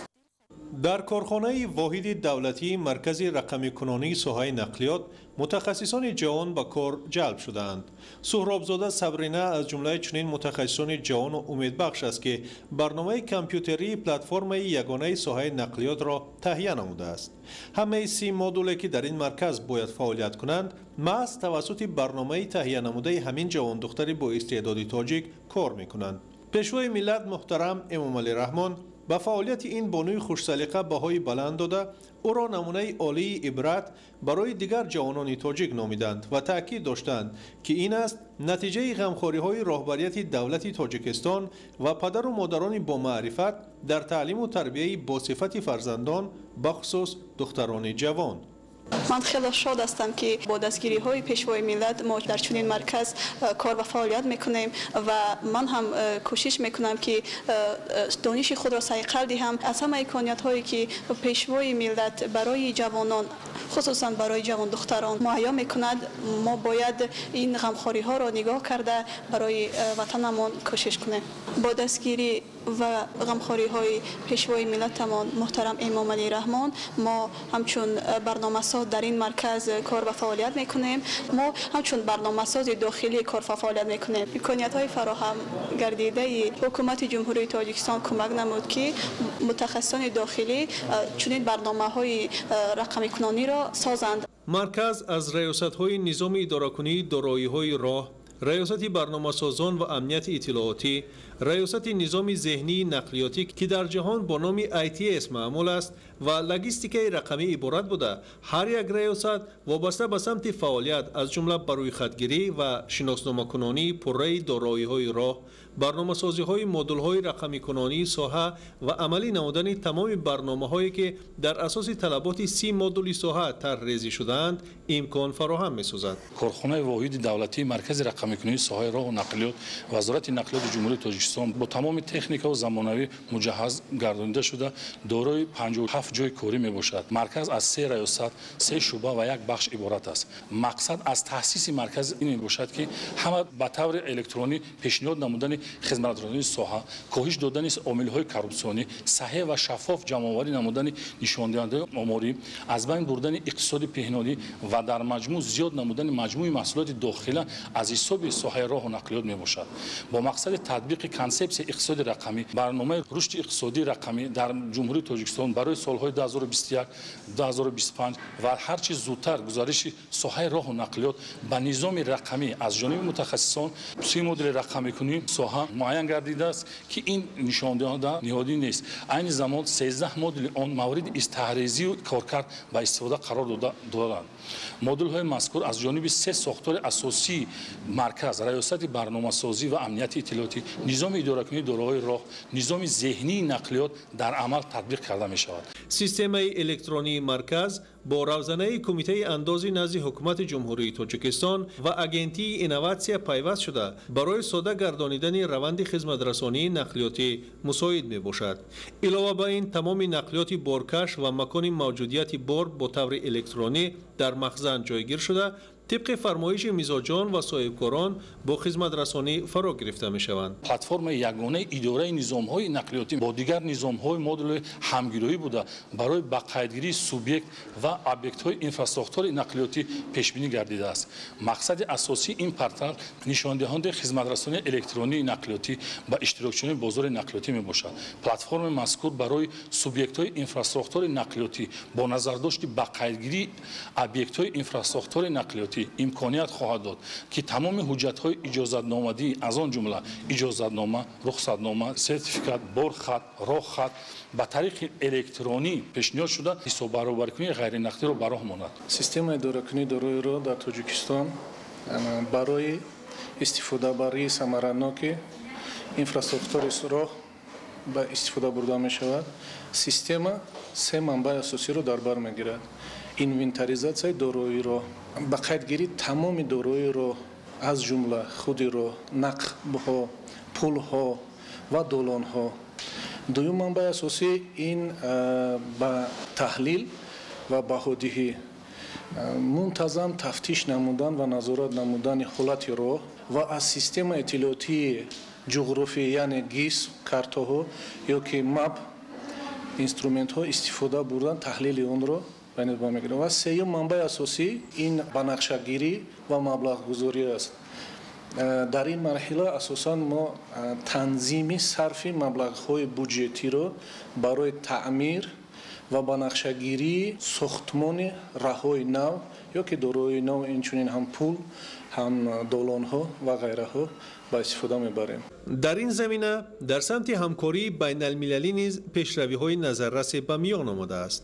Дар корхонаи воҳиди давлатии Маркази рақамикунонии соҳаи нақлиёт мутахассисони ҷавон ба кор ҷалб шудаанд. Суҳробзода Сабрина аз ҷумлаи чунин мутахассисони ҷавону умедбахш аст, ки барномаи компютерии платформаи ягонаи соҳаи нақлиётро таҳия намудааст. Ҳамаи 30 модуле, ки дар ин марказ бояд фаъолият кунанд, маҳз тавассути барномаи таҳиянамудаи ҳамин ҷавондухтари боистеъдоди тоҷик кор мекунанд. Пешвои миллат муҳтарам Эмомалӣ Раҳмон Ба фаъолияти ин бонуи хушсалиқа баҳои баланд дода, ӯро намунаи олии ибрат барои дигар ҷавонони тоҷик номиданд ва таъкид доштанд, ки ин аст натиҷаи ғамхориҳои роҳбарияти давлати Тоҷикистон ва падару модарони бомаърифат дар таълиму тарбияи босифати фарзандон, бахусус духтарони ҷавон. Ман хеле шод ҳастам, ки бо дастгириҳои Пешвои миллат мо дар чунин марказ кор ва фаъолият мекунем ва ман ҳам кӯшиш мекунам, ки дониши худро сайқал диҳам. Аз ҳама имкониятҳое, ки Пешвои миллат барои ҷавонон, хусусан барои ҷавондухтарон муҳайё мекунад, мо бояд ин ғамхориҳоро нигоҳ карда, барои ватанамон кӯшиш кунем. Бо дастгирӣ ва ғамхориҳои Пешвои миллатамон муҳтарам Эмомалӣ Раҳмон мо ҳамчун барномасоз дар ин марказ кор ва фаъолият мекунем. Мо ҳамчун барномасози дохилӣ кор ва фаъолият мекунем. Имкониятҳои фароҳам гардидаи Ҳукумати Ҷумҳурии Тоҷикистон кӯмак намуд, ки мутахассисони дохилӣ чунин барномаҳои рақамикунониро созанд. Марказ аз раёсатҳои низоми идоракунии дороиҳои роҳ, раёсати барномасозон ва амнияти иттилоотӣ, раёсати низоми зеҳнии нақлиётӣ, ки дар ҷаҳон бо номи ITS маъмул аст, ва логистикаи рақамӣ иборат буда, ҳар як раёсат вобаста ба самти фаъолият, аз ҷумла ба рӯйхатгирӣ ва шиносномакунонии пурраи дороиҳои роҳ, барномасозиҳои модулҳои рақамикунонии соҳа ва амалӣ намудани тамоми барномаҳое, ки дар асоси талаботи 30 модули соҳа тарҳрезӣ шудаанд, имкон фароҳам месозад. Корхонаи воҳиди давлатии Маркази рақамикунонии соҳаи роҳу нақлиёт Вазорати нақлиёти Ҷумҳурии Тоҷикистон бо тамоми техникаву замонавӣ муҷаҳҳаз гардонида шуда, дорои 57 ҷойи корӣ мебошад. Марказ аз се раёсат, се шӯъба ва як бахш иборат аст. Мақсад аз таъсиси марказ ин мебошад, ки ҳама ба таври электронӣ пешниҳод намудани хизматрасонии соҳа, коҳиш додани омилҳои коррупсионӣ, саҳеҳ ва шаффоф ҷамъоварӣ намудани нишондиҳандаҳои оморӣ, аз байн бурдани иқтисоди пеҳнонӣ ва дар маҷмӯъ зиёд намудани маҷмӯи маҳсулоти дохила аз ҳисоби соҳаи роҳу нақлиёт мебошад. Бо мақсади татбиқи консепсияи иқтисоди рақамӣ, барномаи рушди иқтисодии рақамӣ дар Ҷумҳурии Тоҷикистон барои солҳои 2021-2025 ва ҳарчи зудтар гузариши соҳаи роҳу нақлиёт ба низоми рақамӣ аз ҷониби мутахассисон 30 модули рақамикунии соҳа муайян гардидааст, ки ин нишондиҳанда ниҳодӣ нест. Айни замон 13 модули он мавриди таҳризию коркард ба истифода қарор доданд. Модулҳои мазкур аз ҷониби се сохтори асосии марказ: раёсати барномасозӣ ва амнияти иттилоотӣ, низоми идоракунии дороҳои роҳ, низоми зеҳнии нақлиёт дар амал татбиқ карда мешавад. Системаи электронии марказ бо равзанаи Кумитаи андози назди Ҳукумати Ҷумҳурии Тоҷикистон ва Агентии инноватсия пайваст шуда, барои сода гардонидани раванди хизматрасонии нақлиётӣ мусоид мебошад. Илова ба ин, тамоми нақлиёти боркаш ва макони мавҷудияти бор бо таври электронӣ дар махзан ҷойгир шуда, тибқи фармоиши мизоҷон ва соҳибкорон бо хизматрасонӣ фаро гирифта мешаванд. Платформаи ягонаи идораи низомҳои нақлиётӣ бо дигар низомҳои модули ҳамгироӣ буда, барои ба қайдгирии субъект ва объектҳои инфрасохтори нақлиётӣ пешбинӣ гардидааст. Мақсади асосии ин портал нишондиҳандаи хизматрасонии электронии нақлиётӣ ба иштирокчиёни бозори нақлиётӣ мебошад. Платформаи мазкур барои субъектҳои инфрасохтори нақлиётӣ бо назардошти ба қайдгирии объектҳои инфрасохтори нақлиётӣ имконият хоҳад дод, ки тамоми ҳуҷҷатҳои иҷозатномадӣ, аз он ҷумла иҷозатнома, рухсатнома, сертификат, борхат, роҳхат ба тариқи электронӣ пешниҳод шуда, ҳисоббаробарикунии ғайринақдиро ба роҳ монад. Системаи идоракунии дорои роҳ дар Тоҷикистон барои истифодабарии самараноки инфрасохтори роҳ ба истифода бурда мешавад. Система се манбаи асосиро дар бар мегирад: инвентаризатсияи дорои роҳ, ба қайдгирии тамоми дорои роҳ, аз ҷумла худи роҳ, нақбҳо, пулҳо ва долонҳо. Дуюм манбаи асосӣ ин ба таҳлил ва баҳодиҳӣ, мунтазам тафтиш намудан ва назорат намудани ҳолати роҳ ва аз системаи иттилоотии ҷуғрофӣ, яъне ГИС, картаҳо ё ки МАП инструментҳо истифода бурдан, таҳлили онро ба назар мегирем. Ва сеюм манбаи асосӣ ин банақшагирӣ ва маблағгузорӣ аст. Дар ин марҳила асосан мо танзими сарфи маблағҳои буҷетиро барои таъмир Ва ба нақшагирии сохтмони раҳҳои нав ё ки дорои нав, инчунин ҳам пул, ҳам долонҳо ва ғайраҳо ба истифода мебарем. Дар ин замина дар самти ҳамкории байналмилалӣ низ пешравиҳои назаррасе ба миён омадааст.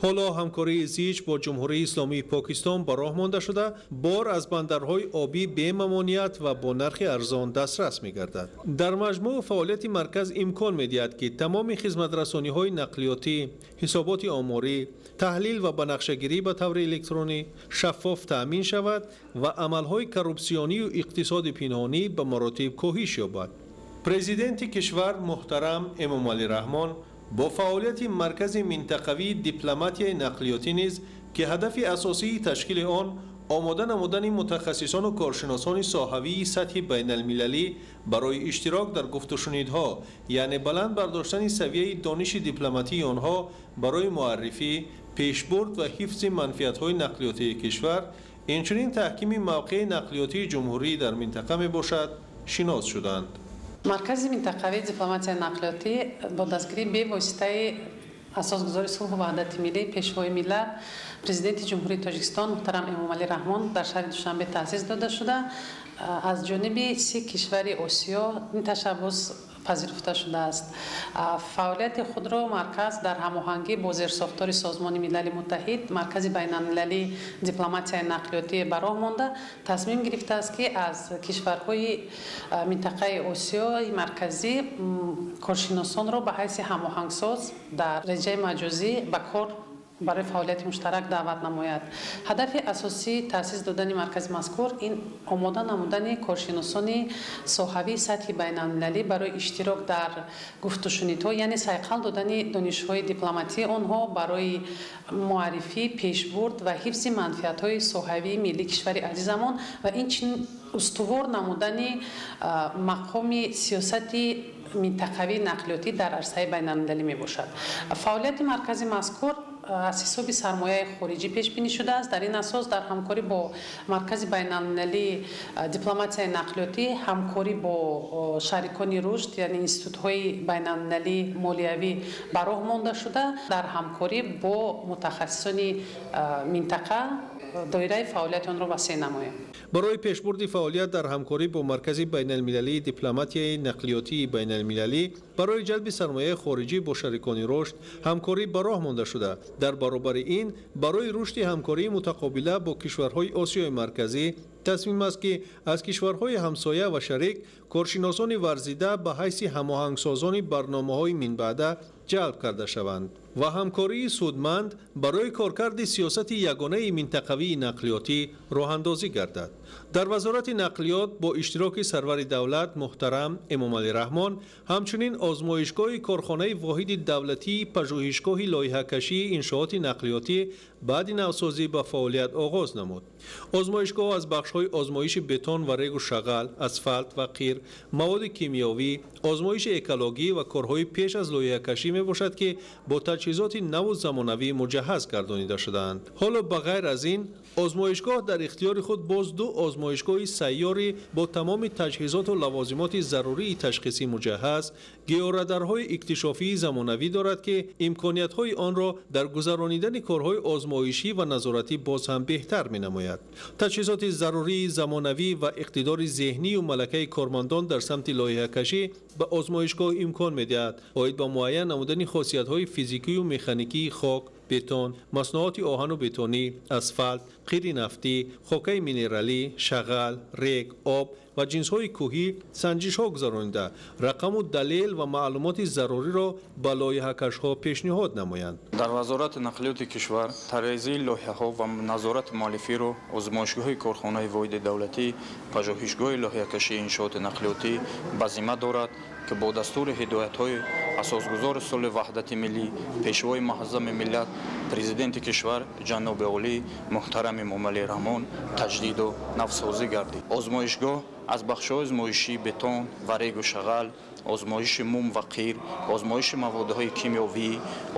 Ҳоло ҳамкории зич бо Ҷумҳурии Исломии Покистон ба роҳ монда шуда, бор аз бандарҳои обӣ бемамоният ва бо нархи арзон дастрас мегардад. Дар маҷмӯъ фаъолияти марказ имкон медиҳад, ки тамоми хизматрасониҳои нақлиётӣ, ҳисоботи оморӣ, таҳлил ва банақшагирӣ ба таври электронӣ шаффоф таъмин шавад ва амалҳои коррупсионию иқтисоди пинҳонӣ ба маротиб коҳиш ёбад. Президенти кишвар муҳтарам Эмомалӣ Раҳмон бо фаъолияти маркази минтақавии дипломатияи нақлиётӣ низ, ки ҳадафи асосии ташкили он омода намудани мутахассисону коршиносони соҳавии сатҳи байналмилалӣ барои иштирок дар гуфтушунидҳо, яъне баланд бардоштани савияи дониши дипломатии онҳо барои муаррифӣ, пешбурд ва ҳифзи манфиатҳои нақлиётии кишвар, инчунин таҳкими мавқеи нақлиётии ҷумҳурӣ дар минтақа мебошад, шинос шуданд. Маркази минтақавии дипломатияи нақлиётӣ бо дастгирии бевоситаи асосгузори сулҳу ваҳдати миллӣ, Пешвои миллат, Президенти Ҷумҳурии Тоҷикистон муҳтарам Эмомалӣ Раҳмон дар шаҳри Душанбе таъсис дода шуда, аз ҷониби 30 кишвари Осиё ин ташаббус пазируфта шудааст. Фаъолияти худро марказ дар ҳамоҳангӣ бо зерсохтори Созмони Милали Муттаҳид, Маркази байналмилалии дипломатияи нақлиётӣ ба роҳ монда, тасмим гирифтааст, ки аз кишварҳои минтақаи Осиёи Марказӣ коршиносонро ба ҳайси ҳамоҳангсоз дар реҷаи маҷозӣ ба кор барои фаъолияти муштарак даъват намояд. Ҳадафи асосии таъсис додани маркази мазкур ин омода намудани коршиносони соҳавии сатҳи байналмилалӣ барои иштирок дар гуфтушунидҳо, яъне сайқал додани донишҳои дипломатии онҳо барои муаррифӣ, пешбурд ва ҳифзи манфиатҳои соҳавии миллии кишвари азизамон ва инчунин устувор намудани мақоми сиёсати минтақавии нақлиётӣ дар арсаи байналмилалӣ мебошад. Фаъолияти маркази мазкур аз ҳисоби сармояи хориҷӣ пешбинӣ шудааст. Дар ин асос дар ҳамкорӣ бо Маркази байналмилалии дипломатияи нақлиётӣ, ҳамкорӣ бо шарикони рушд, яъне институтҳои байналмилалии молиявӣ ба роҳ монда шуда, дар ҳамкорӣ бо мутахассисони минтақа доираи фаъолияти онро васеъ намоем. Барои пешбурди фаъолият дар ҳамкорӣ бо Маркази байналмилалии дипломатияи нақлиётии байналмилалӣ барои ҷалби сармояи хориҷӣ бо шарикони рушд ҳамкорӣ ба роҳ монда шуда, дар баробари ин барои рушди ҳамкории мутақобила бо кишварҳои Осиёи Марказӣ тасмим аст, ки аз кишварҳои ҳамсоя ва шарик коршиносони варзида ба ҳайси ҳамоҳангсозони барномаҳои минбаъда ҷалб карда шаванд ва ҳамкории судманд барои коркарди сиёсати ягонаи минтақавии нақлиётӣ роҳандозӣ гардад. Дар Вазорати нақлиёт бо иштироки сарвари давлат муҳтарам Эмомалӣ Раҳмон ҳамчунин озмоишгоҳи корхонаи воҳиди давлатии пажӯҳишгоҳи лоиҳакашии иншооти нақлиётӣ баъди навсозӣ ба фаъолият оғоз намуд. Озмоишгоҳ аз бахшҳои озмоиши бетон ва регу шағал, асфалт ва қир, маводи кимиёвӣ, озмоиши экологӣ ва корҳои пеш аз лоиҳакашӣ мебошад, ки бо таҷҳизоти наву замонавӣ муҷаҳҳаз гардонида шудаанд. Ҳоло ба ғайр аз ин озмоишгоҳ дар ихтиёри худ боз ду озмоишгоҳи сайёрӣ бо тамоми таҷҳизоту лавозимоти зарурии ташхисӣ муҷаҳҳаз, георадарҳои иктишофии замонавӣ дорад, ки имкониятҳои онро дар гузаронидани корҳои озмоишӣ ва назоратӣ боз ҳам беҳтар менамояд. Таҷҳизоти зарурии замонавӣ ва иқтидори зеҳнию малакаи кормандон дар самти лоиҳакашӣ ба озмоишгоҳ имкон медиҳад оид ба муайян намудани хосиятҳои физикию механикии хок, бетон, маснуоти оҳану бетонӣ, асфалт, қири нафтӣ, хокаи минералӣ, шағал, рег, об ва ҷинсҳои кӯҳӣ санҷишҳо гузаронида, рақаму далел ва маълумоти заруриро ба лоиҳакашҳо пешниҳод намоянд. Дар Вазорати нақлиёти кишвар тарҳрезии лоиҳаҳо ва назорати муаллифиро озмоишгоҳи корхонаи воҳиди давлатӣ, пажӯҳишгоҳи лоиҳакашии иншооти нақлиётӣ ба зимма дорад, ки бо дастури ҳидоятҳои асосгузори сулҳи ваҳдати миллӣ, Пешвои муаззами миллат, Президенти кишвар ҷаноби олӣ муҳтарам Эмомалӣ Раҳмон таҷдиду навсозӣ гардид. Озмоишгоҳ аз бахшҳои озмоишии бетон ва регу шағал, озмоиши мум ва қир, озмоиши маводҳои кимиёвӣ,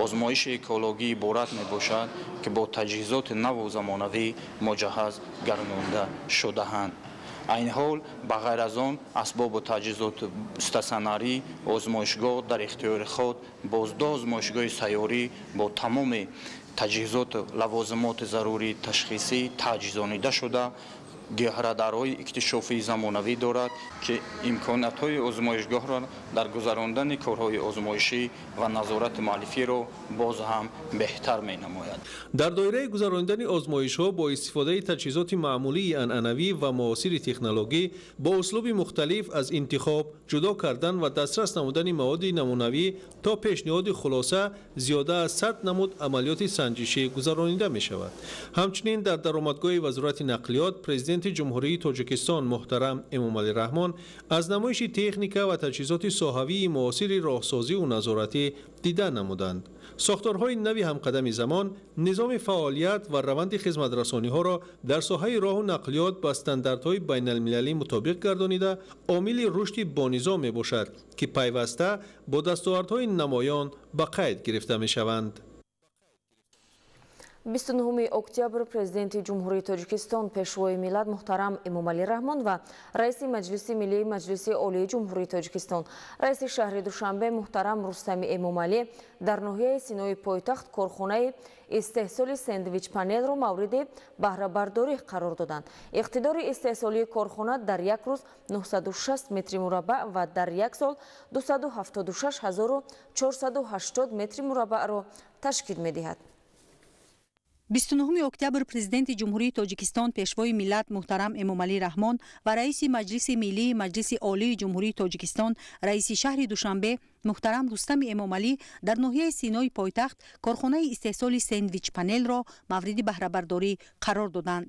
озмоиши экологӣ иборат мебошад, ки бо таҷҳизоти наву замонавӣ муҷаҳҳаз гардонда шудаанд. Айни ҳол ба ғайр аз он асбобу таҷҳизоти стационарӣ, озмоишгоҳ дар ихтиёри худ боз ду озмоишгоҳи сайёрӣ бо тамоми таҷҳизоту лавозимоти зарурии ташхисӣ таҷҳизонида шуда, георадарҳои иктишофии замонавӣ дорад, ки имкониятҳои озмоишгоҳро дар гузарондани корҳои озмоишӣ ва назорати муаллифиро боз ҳам беҳтар менамояд. Дар доираи гузаронидани озмоишҳо бо истифодаи таҷҳизоти маъмулии анъанавӣ ва муосири технологӣ бо услуби мухталиф аз интихоб, ҷудо кардан ва дастрас намудани маводи намунавӣ то пешниҳоди хулоса зиёда аз 100 намуд амалиёти санҷишӣ гузаронида мешавад. Ҳамчунин дар даромадгоҳи Вазорати нақлиёт Президенти Ҷумҳурии Тоҷикистон муҳтарам Эмомалӣ Раҳмон аз намоиши техника ва таҷҳизоти соҳавии муосири роҳсозиву назоратӣ дида намуданд. Сохторҳои нави ҳамқадами замон низоми фаъолият ва раванди хизматрасониҳоро дар соҳаи роҳу нақлиёт ба стандартҳои байналмилалӣ мутобиқ гардонида, омили рушди бонизом мебошад, ки пайваста бо дастовардҳои намоён ба қайд гирифта мешаванд. 29 октябр Президенти Ҷумҳурии Тоҷикистон, Пешвои миллат муҳтарам Эмомалӣ Раҳмон ва Раиси Маҷлиси Миллии Маҷлиси Олии Ҷумҳурии Тоҷикистон, Раиси шаҳри Душанбе муҳтарам Рустами Эмомалӣ дар ноҳияи Синои пойтахт корхонаи истеҳсоли сендвич-панелро мавриди баҳрабардорӣ қарор доданд. Иқтидори истеҳсолии корхона дар як рӯз 960 метри мураббаъ ва дар як сол 276 480 метри мураббаъро ташкил медиҳад. 29 октябр Президенти Ҷумҳурии Тоҷикистон, Пешвои миллат муҳтарам Эмомалӣ Раҳмон ва Раиси Маҷлиси Миллии Маҷлиси Олии Ҷумҳурии Тоҷикистон, Раиси шаҳри Душанбе муҳтарам Рустами Эмомалӣ дар ноҳияи Синои пойтахт корхонаи истеҳсоли сендвич-панелро мавриди баҳрабардорӣ қарор доданд.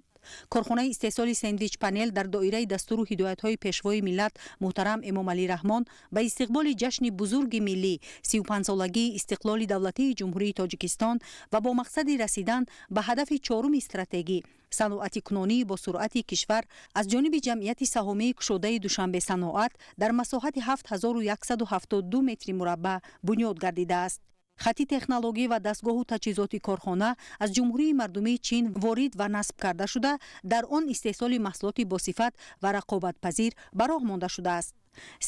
Корхонаи истеҳсоли сендвич-панел дар доираи дастуру ҳидоятҳои Пешвои миллат муҳтарам Эмомалӣ Раҳмон ба истиқболи ҷашни бузурги миллӣ 35-солагии истиқлоли давлатии Ҷумҳурии Тоҷикистон ва бо мақсади расидан ба ҳадафи чоруми стратегӣ саноатикунонии бо суръати кишвар аз ҷониби ҷамъияти саҳомии кушодаи Душанбе саноат дар масоҳати 7172 метри мураббаъ бунёд гардидааст. Хати технологӣ ва дастгоҳу таҷҳизоти корхона аз Ҷумҳурии Мардумии Чин ворид ва насб карда шуда, дар он истеҳсоли маҳсулоти босифат ва рақобатпазир ба роҳ монда шудааст.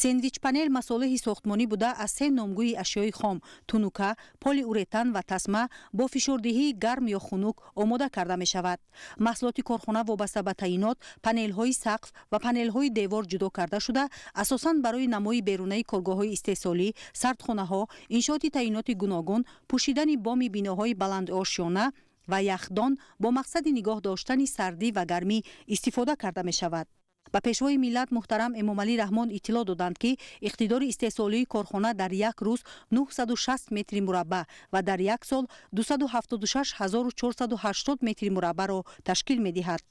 Сендвич-панел масолеҳи сохтмонӣ буда, аз се номгӯи ашёи хом тунука, полиуретан ва тасма бо фишордиҳии гарм ё хунук омода карда мешавад. Маҳсулоти корхона вобаста ба таъинот панелҳои сақф ва панелҳои девор ҷудо карда шуда, асосан барои намои берунаи коргоҳҳои истеҳсолӣ, сардхонаҳо, иншооти таъиноти гуногун, пӯшидани боми биноҳои баландошёна ва яхдон бо мақсади нигоҳ доштани сардӣ ва гармӣ истифода карда мешавад. Ба Пешвои миллат муҳтарам Эмомалӣ Раҳмон иттилоъ доданд, ки иқтидори истеҳсолии корхона дар як рӯз 960 метри мураббаъ ва дар як сол 276 480 метри мураббаъро ташкил медиҳад.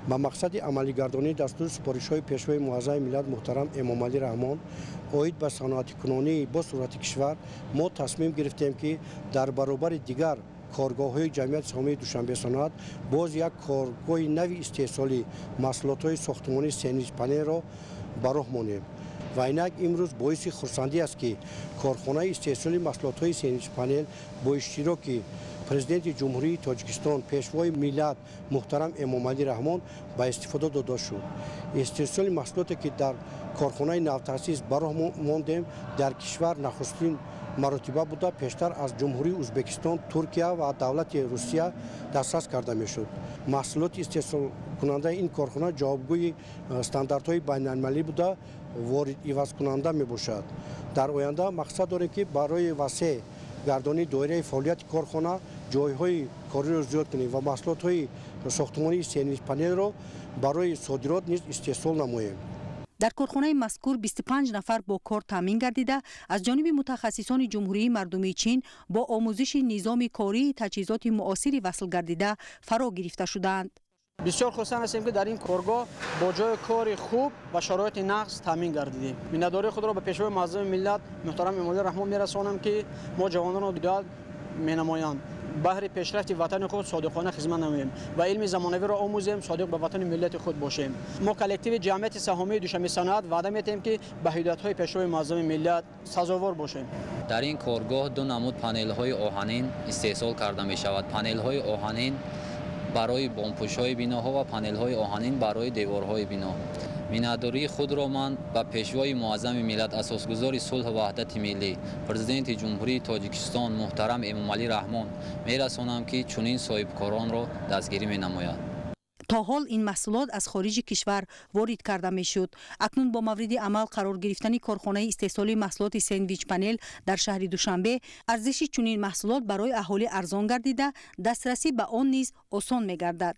Ба мақсади амалигардонии дастури супоришҳои Пешвои муаззами миллат муҳтарам Эмомалӣ Раҳмон оид ба саноатикунонии бо суръати кишвар мо тасмим гирифтем, ки дар баробари дигар коргоҳҳои ҷамъияти саҳомии Душанбе саноат боз як коргоҳи нави истеҳсолии маҳсулотҳои сохтмонии сендвич-панелро ба роҳ монем. Ва инак имрӯз боиси хурсандӣ аст, ки корхонаи истеҳсоли маҳсулотҳои сендвич-панел бо иштироки Президенти Ҷумҳурии Тоҷикистон, Пешвои миллат муҳтарам Эмомалӣ Раҳмон ба истифода дода шуд. Истеҳсоли маҳсулоте, ки дар корхонаи навтаъсис ба роҳ мондем, дар кишвар нахустин маротиба буда, пештар аз Ҷумҳурии Ӯзбекистон, Туркия ва давлати Русия дастрас карда мешуд. Маҳсулоти истеҳсолкунандаи ин корхона ҷавобгӯи стандартҳои байналмилалӣ буда, ворид ивазкунанда мебошад. Дар оянда мақсад дорем, ки барои васеъ гардонии доираи фаъолияти корхона ҷойҳои кориро зиёд кунем ва маҳсулотҳои сохтмонии сендвич-панелро барои содирот низ истеҳсол намоем. Дар корхонаи мазкур 25 нафар бо кор таъмин гардида, аз ҷониби мутахассисони Ҷумҳурии Мардумии Чин бо омӯзиши низоми кории таҷҳизоти муосири васл гардида фаро гирифта шудаанд. Бисёр хурсанд ҳастем, ки дар ин коргоҳ бо ҷои кори хуб ва шароити нағз таъмин гардидем. Миннатдории худро ба Пешвои муаззами миллат муҳтарам Эмомалӣ Раҳмон мерасонам, ки мо ҷавононро ҳидоят менамоянд. Баҳри пешрафти ватани худ содиқона хизмат намоем ва илми замонавиро омӯзем, содиқ ба ватани миллати худ бошем. Мо коллективи ҷамъияти саҳомии Душанбе саноат ваъда метиҳем, ки ба ҳидоятҳои Пешвои муаззами миллат сазовор бошем. Дар ин коргоҳ ду намуд панелҳои оҳанин истеҳсол карда мешавад. Панелҳои оҳанин барои бомпӯшҳои биноҳо ва панелҳои оҳанин барои деворҳои бино. Миннатдории худро ман ба Пешвои Муаззами миллат, асосгузори сулҳу ваҳдати миллӣ, Президенти Ҷумҳурии Тоҷикистон муҳтарам Эмомалӣ Раҳмон мерасонам, ки чунин соҳибкоронро дастгирӣ менамояд. То ҳол ин маҳсулот аз хориҷи кишвар ворид карда мешуд. Акнун бо мавриди амал қарор гирифтани корхонаи истеҳсоли маҳсулоти сендвич панел дар шаҳри Душанбе, арзиши чунин маҳсулот барои аҳолӣ арзон гардида, дастрасӣ ба он низ осон мегардад.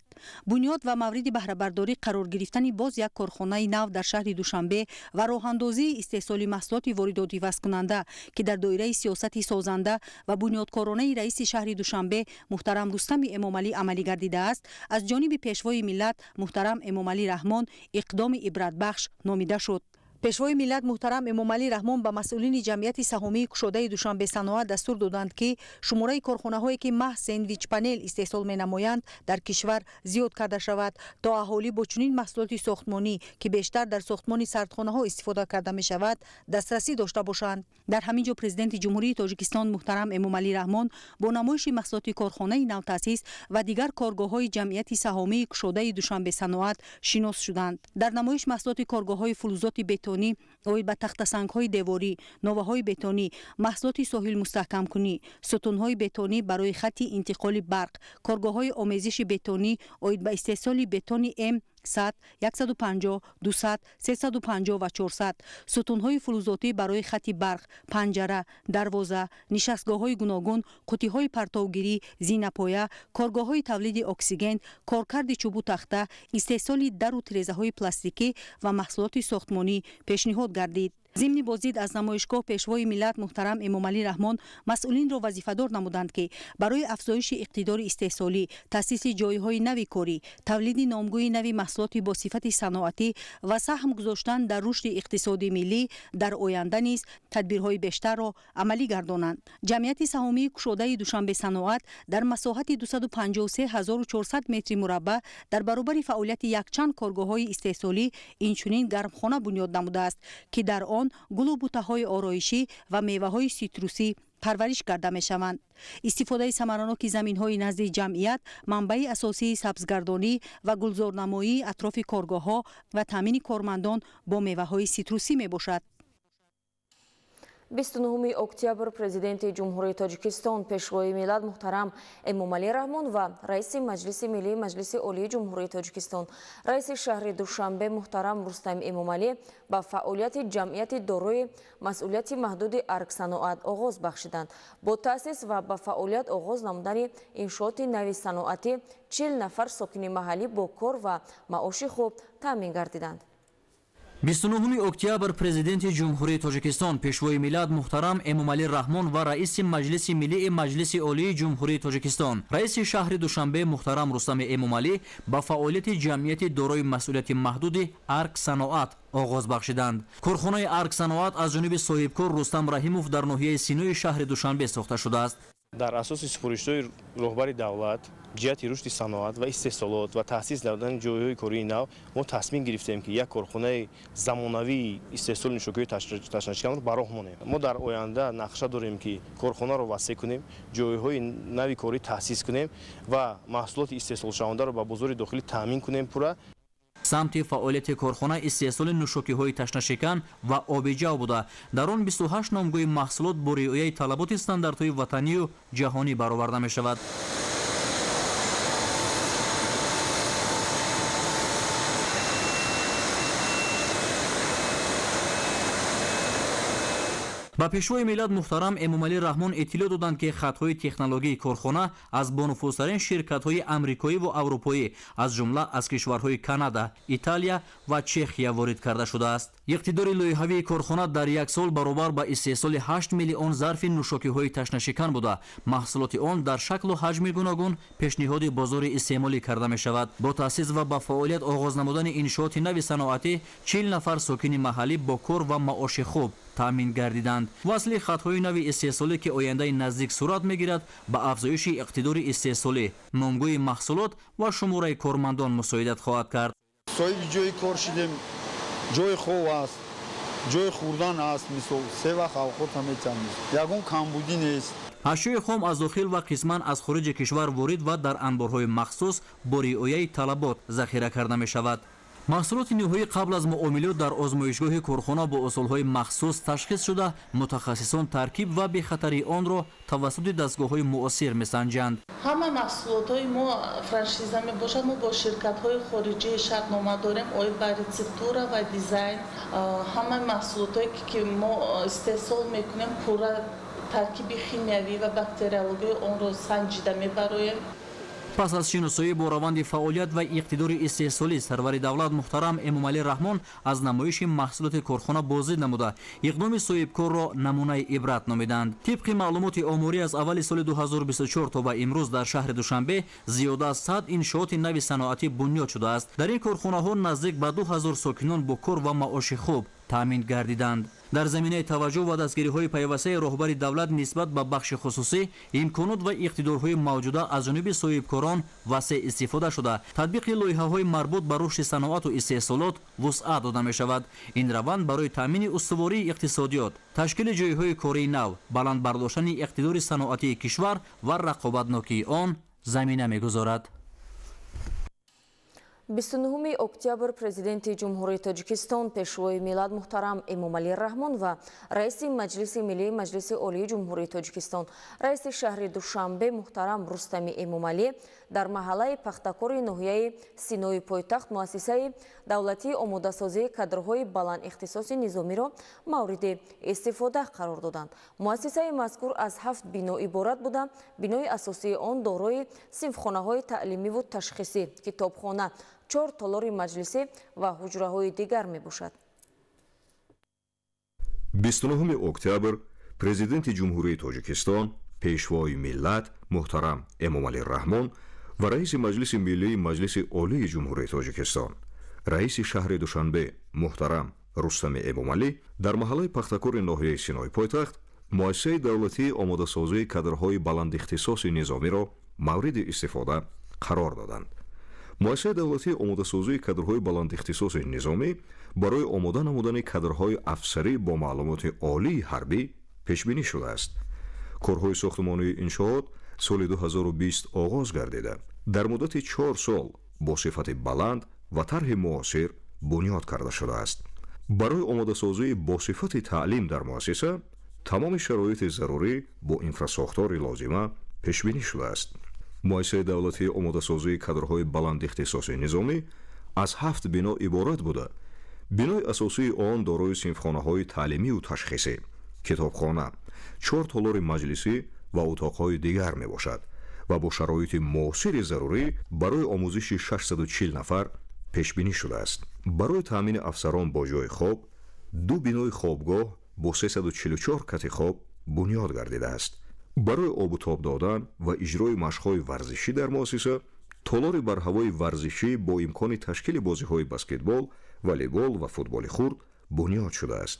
Бунёд ва мавриди баҳрабардорӣ қарор гирифтани боз як корхонаи нав дар шаҳри Душанбе ва роҳандозии истеҳсоли маҳсулоти воридотивазкунанда, ки дар доираи сиёсати созанда ва бунёдкоронаи раиси шаҳри Душанбе муҳтарам Рустами Эмомалӣ амалӣ гардидааст, аз ҷониби Пешвои миллат муҳтарам Эмомалӣ Раҳмон иқдоми ибратбахш номида шуд. Пешвои миллат муҳтарам Эмомалӣ Раҳмон ба масъулини ҷамъияти саҳомии кушодаи Душанбе саноат дастур доданд, ки шумораи корхонаҳое, ки маҳз сендвич панел истеҳсол менамоянд, дар кишвар зиёд карда шавад, то аҳолӣ бо чунин маҳсулоти сохтмонӣ, ки бештар дар сохтмони сардхонаҳо истифода карда мешавад, дастрасӣ дошта бошанд. Дар ҳамин ҷо Президенти Ҷумҳурии Тоҷикистон муҳтарам Эмомалӣ Раҳмон бо намоиши маҳсулоти корхонаи навтаъсис ва дигар коргоҳҳои ҷамъияти саҳомии кушодаи Душанбе саноат шинос шуданд. Дар намоиш маҳсулоти коргоҳҳои фулузоти бетонӣ оид ба тахтасангҳои деворӣ, новаҳои бетонӣ, маҳсулоти соҳилмустаҳкамкунӣ, сутунҳои бетонӣ барои хатти интиқоли барқ, коргоҳҳои омезиши бетонӣ оид ба истеҳсоли бетони М 100, 150, 200, 350 ва 400, сутунҳои фулузотӣ барои хатти барқ, панҷара, дарвоза, нишастгоҳҳои гуногун, қутиҳои партовгирӣ, зинапоя, коргоҳҳои тавлиди оксиген, коркарди чӯбу тахта, истеҳсоли дару тирезаҳои пластикӣ ва маҳсулоти сохтмонӣ пешниҳод гардид. Зимни боздид аз намоишгоҳ Пешвои миллат муҳтарам Эмомалӣ Раҳмон масъулинро вазифадор намуданд, ки барои афзоиши иқтидори истеҳсолӣ, таъсиси ҷойҳои нави корӣ, тавлиди номгӯи нави маҳсулоти бо сифати саноатӣ ва саҳм гузоштан дар рушди иқтисоди миллӣ дар оянда низ тадбирҳои бештарро амалӣ гардонанд. Ҷамъияти саҳомии кушодаи Душанбе саноат дар масоҳати 253 400 метри мураббаъ дар баробари фаъолияти якчанд коргоҳҳои истеҳсолӣ инчунин гармхона бунёд намудааст, ки дар он гулу бутаҳои ороишӣ ва меваҳои ситрусӣ парвариш карда мешаванд. Истифодаи самараноки заминҳои назди ҷамъият манбаи асосии сабзгардонӣ ва гулзорнамоии атрофи коргоҳҳо ва таъмини кормандон бо меваҳои ситрусӣ мебошад. 29 октябр Президенти Ҷумҳурии Тоҷикистон, Пешвои миллат муҳтарам Эмомалӣ Раҳмон ва Раиси Маҷлиси Миллии Маҷлиси Олии Ҷумҳурии Тоҷикистон, Раиси шаҳри Душанбе муҳтарам Рустам Эмомалӣ ба фаъолияти ҷамъияти дорои масъулияти маҳдуди Арксаноат оғоз бахшиданд. Бо таъсис ва ба фаъолият оғоз намудани иншооти нави саноатӣ 40 нафар сокини маҳаллӣ бо кор ва маоши хуб таъмин гардиданд. 29 октябр Президенти Ҷумҳурии Тоҷикистон, Пешвои миллат муҳтарам Эмомалӣ Раҳмон ва Раиси Маҷлиси Миллии Маҷлиси Олии Ҷумҳурии Тоҷикистон, Раиси шаҳри Душанбе муҳтарам Рустами Эмомалӣ ба фаъолияти ҷамъияти дорои масъулияти маҳдуди Арксаноат оғоз бахшиданд. Корхонаи Арксаноат аз ҷониби соҳибкор Рустам Раҳимов дар ноҳияи Синои шаҳри Душанбе сохта шудааст. Дар асоси супоришҳои роҳбари давлат ҷиҳати рушди саноат ва истеҳсолот ва таъсис додани ҷойҳои кории нав мо тасмим гирифтем, ки як корхонаи замонавии истеҳсоли нӯшокиҳои ташнашиканро ба роҳ монем. Мо дар оянда нақша дорем, ки корхонаро васеъ кунем, ҷойҳои нави корӣ таъсис кунем ва маҳсулоти истеҳсолшавандаро ба бозори дохилӣ таъмин кунем пурра. Самти фаъолияти корхона истеҳсоли нӯшокиҳои ташнашикан ва оби ҷав буда, дар он 28 номгӯи маҳсулот бо риояи талаботи стандартҳои ватанию ҷаҳонӣ бароварда мешавад. Ба Пешвои миллат муҳтарам Эмомалӣ Раҳмон иттилоъ доданд, ки хатҳои технологияи корхона аз бонуфузтарин ширкатҳои амрикоӣ ва аврупоӣ, аз ҷумла аз кишварҳои Канада, Италия ва Чехия ворид карда шудааст. Иқтидори лоиҳавии корхона дар як сол баробар ба истеҳсоли 8 миллион зарфи нӯшокиҳои ташнашикан буда, маҳсулоти он дар шаклу ҳаҷми гуногун пешниҳоди бозори истеъмолӣ карда мешавад. Бо таъсис ва ба фаъолият оғоз намудани иншооти нави саноатӣ 40 нафар сокини маҳаллӣ бо кор ва маоши хуб таъмин гардиданд. Васли хатҳои нави истеҳсолӣ, ки ояндаи наздик сурат мегирад, ба афзоиши иқтидори истеҳсолӣ, номгӯи маҳсулот ва шумораи кормандон мусоидат хоҳад кард. Соҳиби ҷои кор шидем, ҷои хуб аст, Ҷои хӯрдан ҳаст, мисол се вақт авқота метиҳанд, ягон камбудӣ нест. Ашёи хом аз дохил ва қисман аз хориҷи кишвар ворид ва дар анборҳои махсус бо риояи талабот захира карда мешавад. Маҳсулоти ниҳоӣ қабл аз муомилот дар озмоишгоҳи корхона бо усулҳои махсус ташхис шуда, мутахассисон таркиб ва бехатарии онро тавассути дастгоҳҳои муосир месанҷанд. Ҳама маҳсулотҳои мо франшиза мебошад. Мо бо ширкатҳои хориҷӣ шартнома дорем оид ба рецептура ва дизайн. Ҳама маҳсулотҳое ки мо истеҳсол мекунем, пурра таркиби химиявӣ ва бактериологии онро санҷида мебароем. Пас аз шиносоӣ бо раванди фаъолият ва иқтидори истеҳсолӣ, сарвари давлат муҳтарам Эмомалӣ Раҳмон аз намоиши маҳсулоти корхона боздид намуда, иқдоми соҳибкорро намунаи ибрат номиданд. Тибқи маълумоти оморӣ, аз аввали соли 2024 то ба имрӯз дар шаҳри Душанбе зиёда аз 100 иншооти нави саноатӣ бунёд шудааст. Дар ин корхонаҳо наздик ба 2000 сокинон бо кор ва маоши хуб таъмин гардиданд. Дар заминаи таваҷҷӯҳ ва дастгириҳои пайвастаи роҳбари давлат нисбат ба бахши хусусӣ, имконот ва иқтидорҳои мавҷуда аз ҷониби соҳибкорон васеъ истифода шуда, татбиқи лоиҳаҳои марбут ба рушди саноату истеҳсолот вусъат дода мешавад. Ин раванд барои таъмини устувории иқтисодиёт, ташкили ҷойҳои кории нав, баланд бардоштани иқтидори саноатии кишвар ва рақобатнокии он замина мегузорад. 29 октябр Президенти Ҷумҳурии Тоҷикистон, Пешвои миллат муҳтарам Эмомалӣ Раҳмон ва Раиси Маҷлиси Миллии Маҷлиси Олии Ҷумҳурии Тоҷикистон, Раиси шаҳри Душанбе муҳтарам Рустами Эмомалӣ дар маҳаллаи Пахтакори ноҳияи Синои пойтахт муассисаи давлатии омодасозии кадрҳои баландихтисоси низомиро мавриди истифода қарор доданд. Муассисаи мазкур аз 7 бино иборат буда, бинои асосии он дорои синфхонаҳои таълимиву ташхисӣ, китобхона, 4 толори маҷлисӣ ва ҳуҷраҳои дигар мебошад. 29 октябр Президенти Ҷумҳурии Тоҷикистон, Пешвои миллат муҳтарам Эмомалӣ Раҳмон ва Раиси Маҷлиси Миллии Маҷлиси Олии Ҷумҳурии Тоҷикистон, Раиси шаҳри Душанбе муҳтарам Рустами Эмомалӣ дар маҳаллаи Пахтакори ноҳияи Синои пойтахт муассисаи давлатии омодасозии кадрҳои баландихтисоси низомиро мавриди истифода қарор доданд. Муассисаи давлатии омодасозии кадрҳои баландихтисоси низомӣ барои омода намудани кадрҳои афсарӣ бо маълумоти олии ҳарбӣ пешбинӣ шудааст. Корҳои сохтмонии иншоот соли 2020 оғоз гардида, дар муддати 4 сол бо сифати баланд ва тарҳи муосир бунёд карда шудааст. Барои омодасозии бо сифати таълим дар муассиса тамоми шароити зарурӣ бо инфрасохтори лозима пешбинӣ шудааст. Муассисаи давлатии омодасозии кадрҳои баландихтисоси низомӣ аз 7 бино иборат буда, бинои асосии он дорои синфхонаҳои таълимию ташхисӣ, китобхона, 4 толори маҷлисӣ ва утоқҳои дигар мебошад ва бо шароити муосири зарурӣ барои омӯзиши 640 нафар пешбинӣ шудааст. Барои таъмини афсарон бо ҷои хоб, 2 бинои хобгоҳ бо 344 кати хоб бунёд гардидааст. Барои обутоб додан ва иҷрои машқҳои варзишӣ дар муассиса толори барҳавои варзишӣ бо имкони ташкили бозиҳои баскетбол, волейбол ва футболи хурд бунёд шудааст.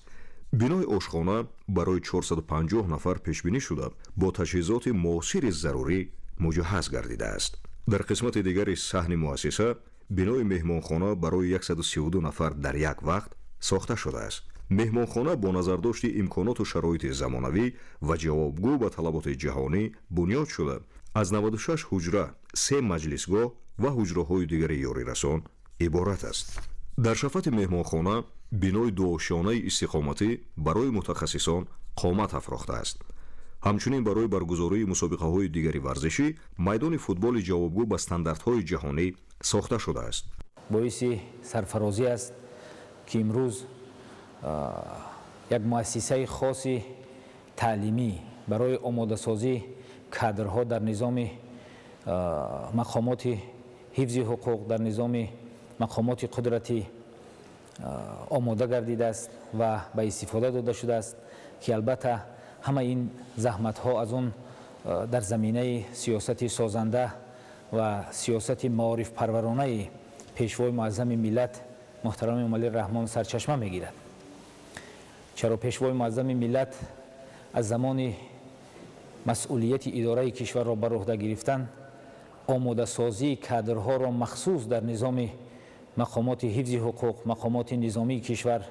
Бинои ошхона барои 450 нафар пешбинӣ шуда, бо таҷҳизоти муосири зарурӣ муҷаҳҳаз гардидааст. Дар қисмати дигари саҳни муассиса бинои меҳмонхона барои 132 нафар дар як вақт сохта шудааст. Меҳмонхона бо назардошти имконоту шароити замонавӣ ва ҷавобгӯ ба талаботи ҷаҳонӣ бунёд шуда, аз 96 ҳуҷра, 3 маҷлисгоҳ ва ҳуҷраҳои дигари ёрирасон иборат аст. Дар шафати меҳмонхона бинои дуошёнаи истиқоматӣ барои мутахассисон қомат афрохтааст. Ҳамчунин барои баргузории мусобиқаҳои дигари варзишӣ майдони футболи ҷавобгӯ ба стандартҳои ҷаҳонӣ сохта шудааст. Боиси сарфарозӣ аст, ки имрӯз як муассисаи хоси таълимӣ барои омодасозии кадрҳо дар низоми мақомоти ҳифзи ҳуқуқ, дар низоми мақомоти қудратӣ омода гардидааст ва ба истифода дода шудааст, ки албатта ҳама ин заҳматҳо аз он дар заминаи сиёсати созанда ва сиёсати маорифпарваронаи Пешвои муаззами миллат муҳтарам Эмомалӣ Раҳмон сарчашма мегирад. Чаро Пешвои муаззами миллат аз замони масъулияти идораи кишварро бар уҳда гирифтан, омодасозии кадрҳоро махсус дар низоми мақомоти ҳифзи ҳуқуқ, мақомоти низомии кишвар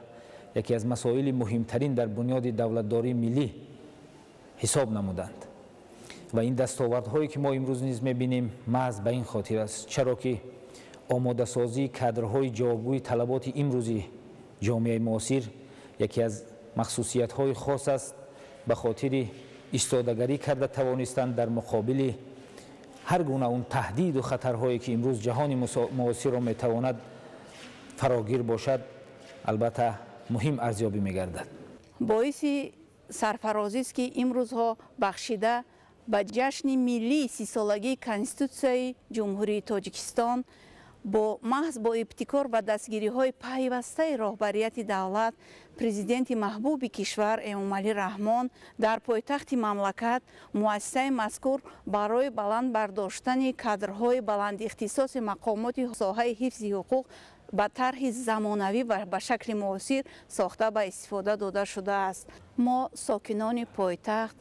яке аз масоили муҳимтарин дар бунёди давлатдории миллӣ ҳисоб намуданд. Ва ин дастовардҳое ки мо имрӯз низ мебинем, маҳз ба ин хотир аст, чаро ки омодасозии кадрҳои ҷавобгӯи талаботи имрӯзи ҷомеаи муосир яке аз махсусиятҳои хос аст ба хотири истодагарӣ карда тавонистанд дар муқобили ҳар гуна он таҳдиду хатарҳое ки имрӯз ҷаҳони муосирро метавонад фарогир бошад, албатта муҳим арзёбӣ мегардад. Боиси сарфарозист, ки имрӯзҳо бахшида ба ҷашни миллии 30-солагии Конститутсияи Ҷумҳурии Тоҷикистон бо маҳз бо ибтикор ва дастгириҳои пайвастаи роҳбарияти давлат, президенти маҳбуби кишвар Эмомалӣ Раҳмон дар пойтахти мамлакат муассисаи мазкур барои баланд бардоштани кадрҳои баландихтисоси мақомоти соҳаи ҳифзи ҳуқуқ ба тарҳи замонавӣ ва ба шакли муосир сохта ба истифода дода шудааст. Мо, сокинони пойтахт,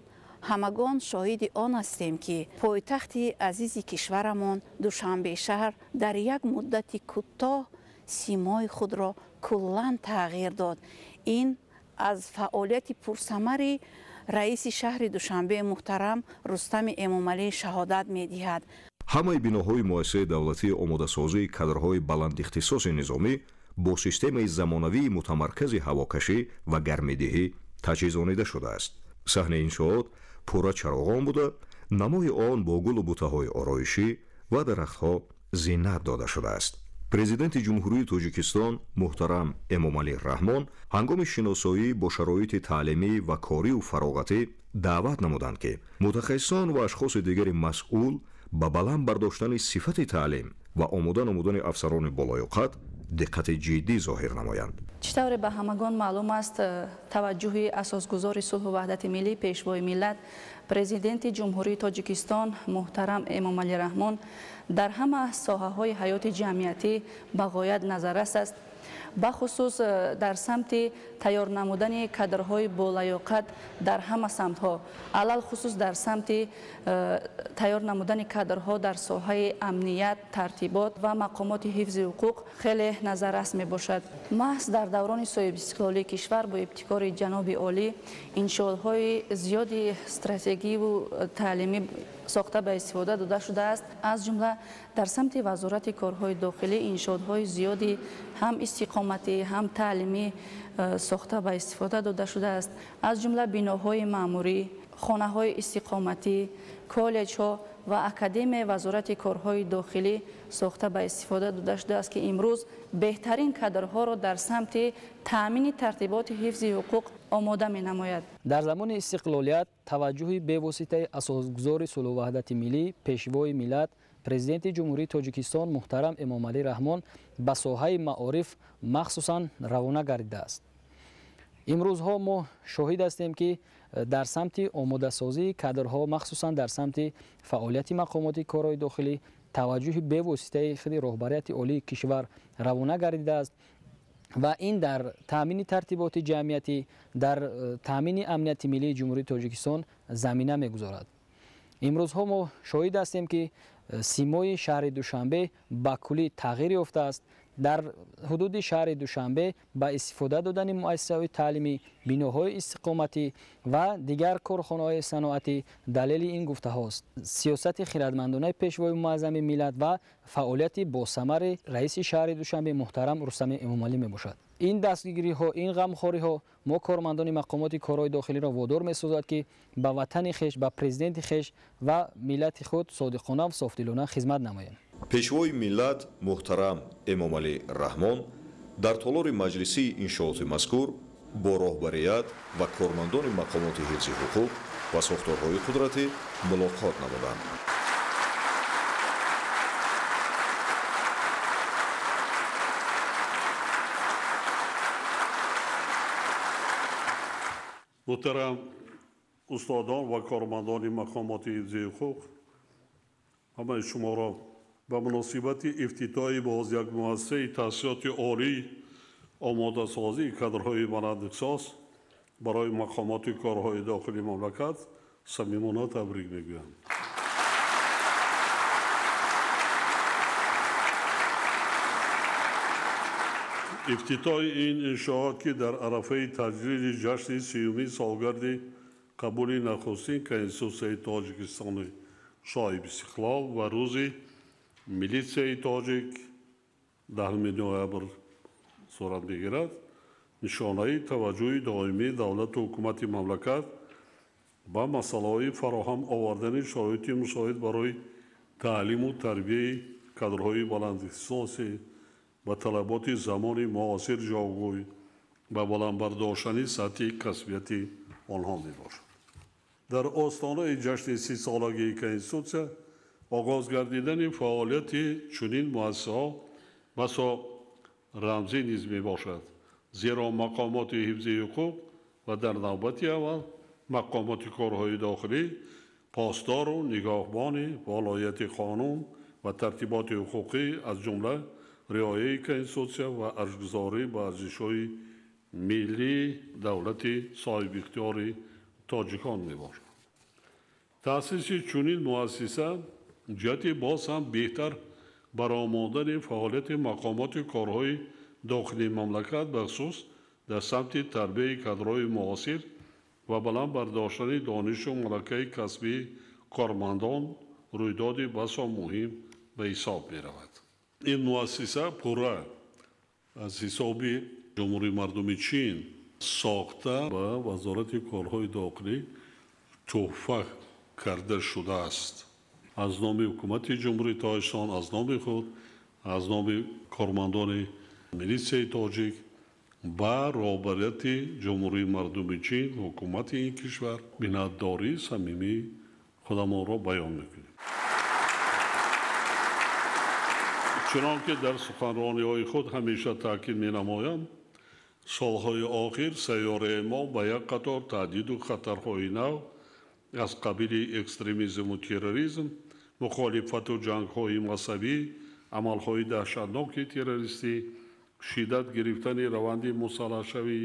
ҳамагон шоҳиди он ҳастем, ки пойтахти азизи кишварамон Душанбе шаҳр дар як муддати кӯтоҳ симои худро куллан тағйир дод. Ин аз фаъолияти пурсамари раиси шаҳри Душанбе муҳтарам Рустами Эмомалӣ шаҳодат медиҳад. Ҳамаи биноҳои муассисаи давлатии омодасозии кадрҳои баландихтисоси низомӣ бо системаи замонавии мутамаркази ҳавокашӣ ва гармидиҳӣ таҷҳизонида шудааст. Саҳни иншоот пурра чароғон буда, намои он бо гулу бутаҳои ороишӣ ва дарахтҳо зинат дода шудааст. Президенти Ҷумҳурии Тоҷикистон муҳтарам Эмомалӣ Раҳмон ҳангоми шиносоӣ бо шароити таълимӣ ва корию фароғатӣ даъват намуданд, ки мутахассисон ва ашхоси дигари масъул ба баланд бардоштани сифати таълим ва омода намудани афсарони болоёқат диққати ҷиддӣ зоҳир намоянд. Чӣ тавре ба ҳамагон маълум аст, таваҷҷӯҳи асосгузори сулҳу ваҳдати миллӣ, пешвои миллат, президенти Ҷумҳурии Тоҷикистон муҳтарам Эмомалӣ Раҳмон дар ҳама соҳаҳои ҳаёти ҷамъиятӣ ба ғоят назаррас аст. Бахусус дар самти тайёр намудани кадрҳои болаёқат дар ҳама самтҳо, алалхусус дар самти тайёр намудани кадрҳо дар соҳаи амният, тартибот ва мақомоти ҳифзи ҳуқуқ хеле назаррас мебошад. Маҳз дар даврони соҳибистиқлолии кишвар бо ибтикори ҷаноби олӣ иншоотҳои зиёди стратегиву таълимӣ сохта ба истифода дода шудааст. Аз ҷумла дар самти Вазорати корҳои дохилӣ иншоотҳои зиёди ҳам истиқоматӣ, ҳам таълимӣ сохта ба истифода дода шудааст. Аз ҷумла биноҳои маъмурӣ, хонаҳои истиқоматӣ, коллеҷҳо ва Академияи Вазорати корҳои дохилӣ сохта ба истифода дода шудааст, ки имрӯз беҳтарин кадрҳоро дар самти таъмини тартиботи ҳифзи ҳуқуқ омода менамояд. Дар замони истиқлолият таваҷҷӯҳи бевоситаи асосгузори сулҳу ваҳдати миллӣ, пешвои миллат, президенти Ҷумҳурии Тоҷикистон муҳтарам Эмомалӣ Раҳмон ба соҳаи маориф махсусан равона гардидааст. Имрӯзҳо мо шоҳид ҳастем, ки дар самти омодасозии кадрҳо, махсусан дар самти фаъолияти мақомоти корҳои дохилӣ таваҷҷӯҳи бевоситаи худи роҳбарияти олии кишвар равона гардидааст ва ин дар таъмини тартиботи ҷамъиятӣ, дар таъмини амнияти миллии Ҷумҳурии Тоҷикистон замина мегузорад. Имрӯзҳо мо шоҳид ҳастем, ки симои шаҳри Душанбе ба куллӣ тағйир ёфтааст. Дар ҳудуди шаҳри Душанбе ба истифода додани муассисаҳои таълимӣ, биноҳои истиқоматӣ ва дигар корхонаҳои саноатӣ далели ин гуфтаҳост. Сиёсати хирадмандонаи пешвои муаззами миллат ва фаъолияти босамари раиси шаҳри Душанбе муҳтарам Рустами Эмомалӣ мебошад. Ин дастгириҳо, ин ғамхориҳо мо кормандони мақомоти корҳои дохилиро водор месозад, ки ба ватани хеш, ба президенти хеш ва миллати худ содиқона ва софдилона хизмат намоем. Пешвои миллат муҳтарам Эмомалӣ Раҳмон дар толори маҷлисии иншооти мазкур бо роҳбарият ва кормандони мақомоти ҳифзи ҳуқуқ ва сохторҳои қудратӣ мулоқот намуданд. Муҳтарам устодон ва кормандони мақомоти ҳифзи ҳуқуқ, ҳамаи шуморо ба муносибати ифтитоҳи боз як муассисаи таҳсилоти олӣ омодасозии кадрҳои баландихтисос барои мақомоти корҳои дохили мамлакат самимона табрик мегӯям. Ифтитоҳи ин иншоот, ки дар арафаи таҷлили ҷашни 30-уми солгарди қабули нахустин Конститутсияи Тоҷикистони соҳибистиқлол ва рӯзи милитсияи тоҷик 10 ноябр сурат мегирад, нишонаи таваҷҷӯҳи доимии давлату ҳукумати мамлакат ба масъалаҳои фароҳам овардани шароити мусоид барои таълиму тарбияи кадрҳои баландихтисоси ба талаботи замони муосир ҷавобгӯй ба баланд бардоштани сатҳи касбияти онҳо мебошад. Дар остонаи ҷашни 30-солагии Конститутсия оғоз гардидани фаъолияти чунин муассисаҳо басо рамзӣ низ мебошад, зеро мақомоти ҳифзи ҳуқуқ ва дар навбати аввал мақомоти корҳои дохилӣ посдору нигоҳбони волояти қонун ва тартиботи ҳуқуқӣ, аз ҷумла риояи Конститутсия ва арҷгузорӣ ба арзишҳои миллии давлати соҳибихтиёри тоҷикон мебошад. Таъсиси чунин муассиса ҷиҳати боз ҳам беҳтар баромадани фаъолияти мақомоти корҳои дохилии мамлакат, бахусус дар самти тарбияи кадрҳои муосир ва баланд бардоштани донишу малакаи касбии кормандон, рӯйдоди басо муҳим ба ҳисоб меравад. Ин муассиса пурра аз ҳисоби Ҷумҳурии Мардуми Чин сохта ба Вазорати корҳои дохилӣ тӯҳфа карда шудааст. Аз номи ҳукумати Ҷумҳурии Тоҷикистон, аз номи худ, аз номи кормандони милитсияи тоҷик ба роҳбарияти Ҷумҳурии Мардуми Чин, ҳукумати ин кишвар миннатдории самимии худамонро баён мекунем. Чунон ки дар суханрониҳои худ ҳамеша таъкид менамоям, солҳои охир сайёраи мо ба як қатор таҳдиду хатарҳои нав аз қабили экстремизму терроризм, мухолифату ҷангҳои мазҳабӣ, амалҳои даҳшатноки террористӣ, шиддат гирифтани раванди мусаллаҳшавӣ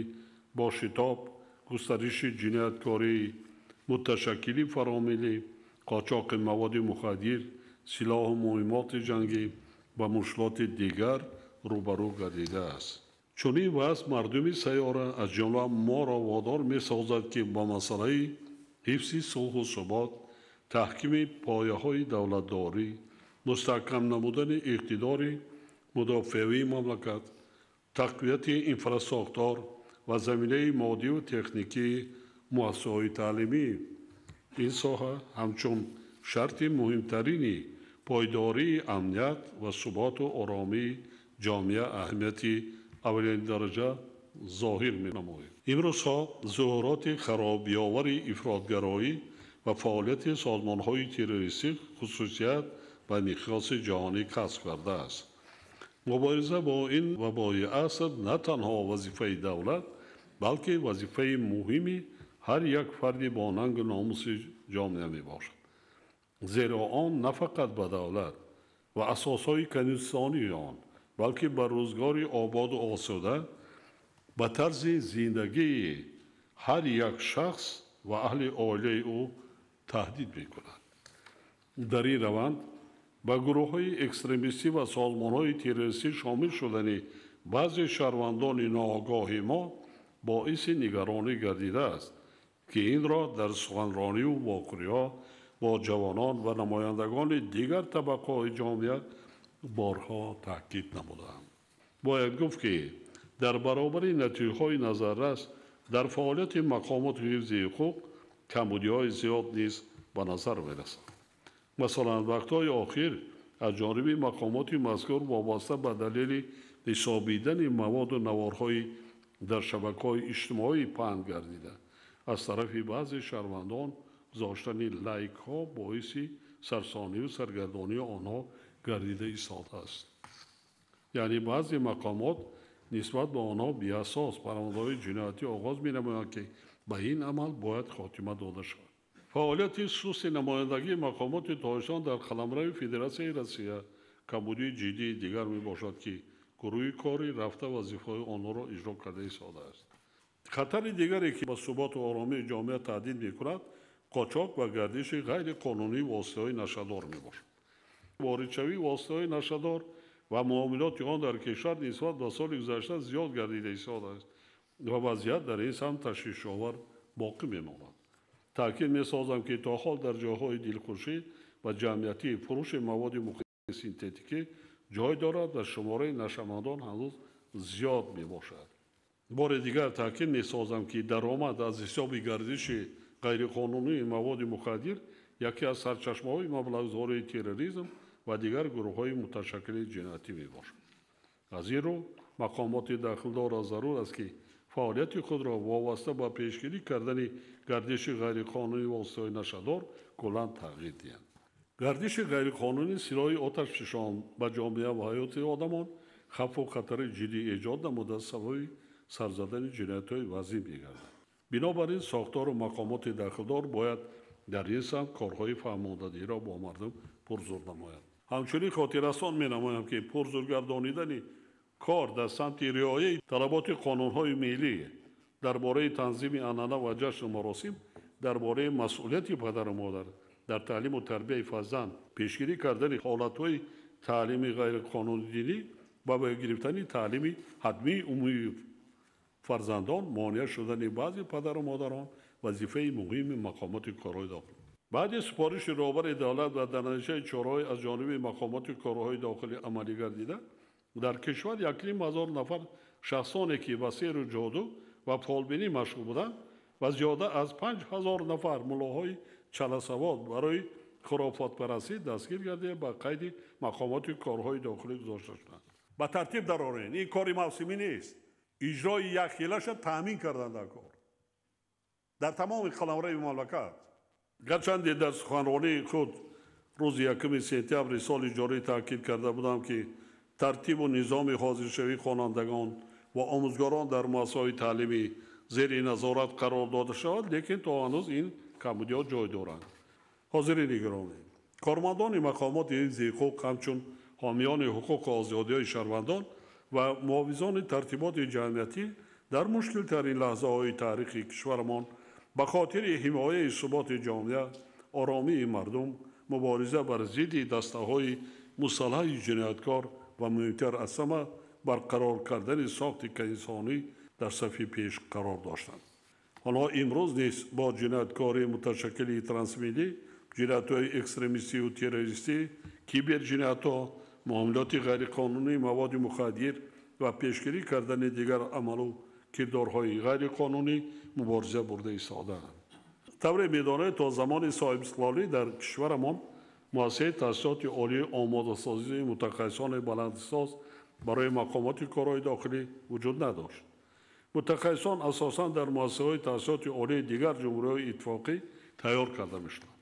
бо шитоб, густариши ҷинояткорӣ, муташаккили фаромиллӣ, қочоқи маводи мухаддир, силоҳу муҳиммоти ҷангӣ ва мушкилоти дигар рӯбарӯ гардидааст. Чунин вазъ мардуми сайёра, аз ҷумла моро водор месозад, ки ба масъалаи ҳифзи сулҳу субот, таҳкими пояҳои давлатдорӣ, мустаҳкам намудани иқтидори мудофиавии мамлакат, тақвияти инфрасохтор ва заминаи моддиву техникии муассисаҳои таълимӣ ин соҳа ҳамчун шарти муҳимтарини пойдории амният ва суботу оромии ҷомеа аҳамияти аввалини дараҷа зоҳир менамояд. Имрӯзҳо зуҳуроти харобиовари ифротгароӣ ва фаъолияти созмонҳои террористӣ хусусият ба миқёси ҷаҳонӣ касб кардааст. Мубориза бо ин вабои аср на танҳо вазифаи давлат, балки вазифаи муҳими ҳар як фарди бо нангу номуси ҷомеа мебошад. Зеро он на фақат ба давлат ва асосҳои конститутсионии он, балки ба рӯзгори ободу осуда, ба тарзи зиндагии ҳар як шахс ва аҳли оилаи ӯ таҳдид мекунад. Дар ин раванд ба гурӯҳҳои экстремистӣ ва созмонҳои террористӣ шомил шудани баъзе шаҳрвандони ноогоҳи мо боиси нигаронӣ гардидааст, ки инро дар суханрониву вохӯриҳо бо ҷавонон ва намояндагони дигар табақаҳои ҷомеа борҳо таъкид намудаам. Бояд гуфт, ки дар баробари натиҷаҳои назаррас дар фаъолияти мақомоти ҳифзи ҳуқуқ камбудиҳои зиёд низ ба назар мерасанд. Масалан, вақтҳои охир аз ҷониби мақомоти мазкур вобаста ба далели ҳисобидани маводу наворҳои дар шабакаҳои иҷтимоӣ паҳн гардида, аз тарафи баъзе шаҳрвандон гузоштани лайкҳо боиси сарсониву саргардонии онҳо гардида истодааст. Яъне баъзе мақомот нисбат ба онҳо беасос парвандаҳои ҷиноятӣ оғоз менамоянд, ки ба ин амал бояд хотима дода шавад. Фаъолияти сусти намояндагии мақомоти Тоҷикистон дар қаламрави Федератсияи Россия камбудии ҷиддии дигар мебошад, ки гурӯҳи корӣ рафта вазифаҳои онҳоро иҷро карда истодааст. Хатари дигаре, ки ба суботу оромии ҷомеа таҳдид мекунад, қочоқ ва гардиши ғайриқонунии воситаҳои нашъадор мебошад. Воридшавии воситаҳои нашъадор ва муомилоти он дар кишвар нисбат ба соли гузашта зиёд гардида истодааст ва вазъият дар ин самт ташвишовар боқӣ мемонад. Таъкид месозам, ки то ҳол дар ҷойҳои дилхушӣ ва ҷамъиятӣ фурӯши маводи мухаддири синтетикӣ ҷой дорад ва шумораи нашъамандон ҳанӯз зиёд мебошад. Бори дигар таъкид месозам, ки даромад аз ҳисоби гардиши ғайриқонунии маводи мухаддир яке аз сарчашмаҳои маблағгузории терроризм ва дигар гурӯҳҳои муташаккили ҷиноятӣ мебошад. Аз ин рӯ мақомоти дахлдорро зарур аст, ки фаъолияти худро вобаста ба пешгирӣ кардани гардиши ғайриқонунии воситаҳои нашъадор куллан тағйир диҳанд. Гардиши ғайриқонунии силоҳи оташфишон ба ҷомеа ва ҳаёти одамон хавфу хатари ҷиддӣ эҷод намуда сабаби сарзадани ҷиноятҳои вазин мегардад. Бинобар ин сохтору мақомоти дахлдор бояд дар ин самт корҳои фаҳмондадиро бо мардум пурзур намоянд. Ҳамчунин хотиррасон менамоям, ки пурзургардонидани кор дар самти риояи талаботи қонунҳои миллӣ дар бораи танзими анъана ва ҷашну маросим, дар бораи масъулияти падару модар дар таълиму тарбияи фарзанд, пешгирӣ кардани ҳолатҳои таълими ғайриқонунии динӣ ва ба гирифтани таълими ҳатмии умумии фарзандон, монеа шудани баъзе падару модарон вазифаи муҳими мақомоти корҳои дохилӣ. Баъди супориши роҳбари давлат ва дар натиҷаи чораҳои аз ҷониби мақомоти корҳои дохилӣ амалӣ гардида, дар кишвар 1 500 нафар шахсоне, ки ба сеҳру ҷоду ва фолбинӣ машғул буданд ва зиёда аз 5000 нафар муллоҳои чаласавод барои хурофотпарастӣ дастгир гардида ба қайди мақомоти корҳои дохилӣ гузошта шуданд. Ба тартиб дарорен, ин кори мавсимӣ нест. Иҷрои якхелаша таъмин кардан дар кор дар тамоми қаламрави мамлакат. Гарчанде дар суханронии худ рӯзи 1 сентябри соли ҷорӣ таъкид карда будам, ки тартибу низоми ҳозиршавии хонандагон ва омӯзгорон дар муассисаҳои таълимӣ зери назорат қарор дода шавад, лекин то ҳанӯз ин камбудиҳо ҷой доранд. Ҳозирини гиромӣ, кормандони мақомоти ҳифзи ҳуқуқ ҳамчун ҳомиёни ҳуқуқу озодиҳои шаҳрвандон ва муҳофизони тартиботи ҷамъиятӣ дар мушкилтарин лаҳзаҳои таърихи кишварамон ба хотири ҳимояи суботи ҷомеа, оромии мардум, мубориза бар зидди дастаҳои мусаллаҳи ҷинояткор ва муҳимтар аз ҳама барқарор кардани сохти инсонӣ дар сафи пеш қарор доштанд. Онҳо имрӯз низ бо ҷинояткории муташаккили трансмиллӣ, ҷиноятҳои экстремистию террористӣ, киберҷиноятҳо, муомилоти ғайриқонунии маводи мухаддир ва пешгирӣ кардани дигар амалу кирдорҳои ғайриқонунӣ мубориза бурда истодаанд. Тавре медонед, то замони соҳибистиқлолӣ дар кишварамон муассисаи таҳсилоти олии омодасозии мутахассисони баландихтисос барои мақомоти корҳои дохилӣ вуҷуд надошт. Мутахассисон асосан дар муассисаҳои таҳсилоти олии дигар ҷумҳуриҳои иттифоқӣ тайёр карда мешуданд.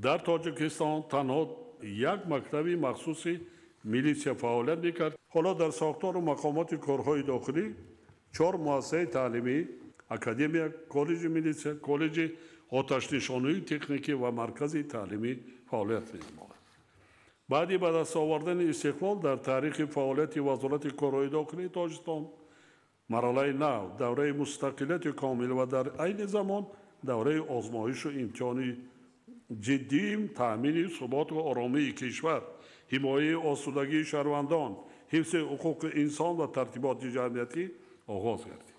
Дар Тоҷикистон танҳо як мактаби махсуси милитсия фаъолият мекард. Ҳоло дар сохтору мақомоти корҳои дохилӣ 4 муассисаи таълимӣ, академия, коллеҷи милитсия, коллеҷи оташнишонии техникӣ ва маркази таълимӣ фаъолият менамояд. Баъди ба даст овардани истиқлол дар таърихи фаъолияти Вазорати корҳои дохилии Тоҷикистон марҳилаи нав, давраи мустақилияти комил ва дар айни замон давраи озмоишу имтиҳони ҷиддии таъмини суботу оромии кишвар, ҳимояи осудагии шаҳрвандон, ҳифзи ҳуқуқи инсон ва тартиботи ҷамъиятӣ оғоз гардид.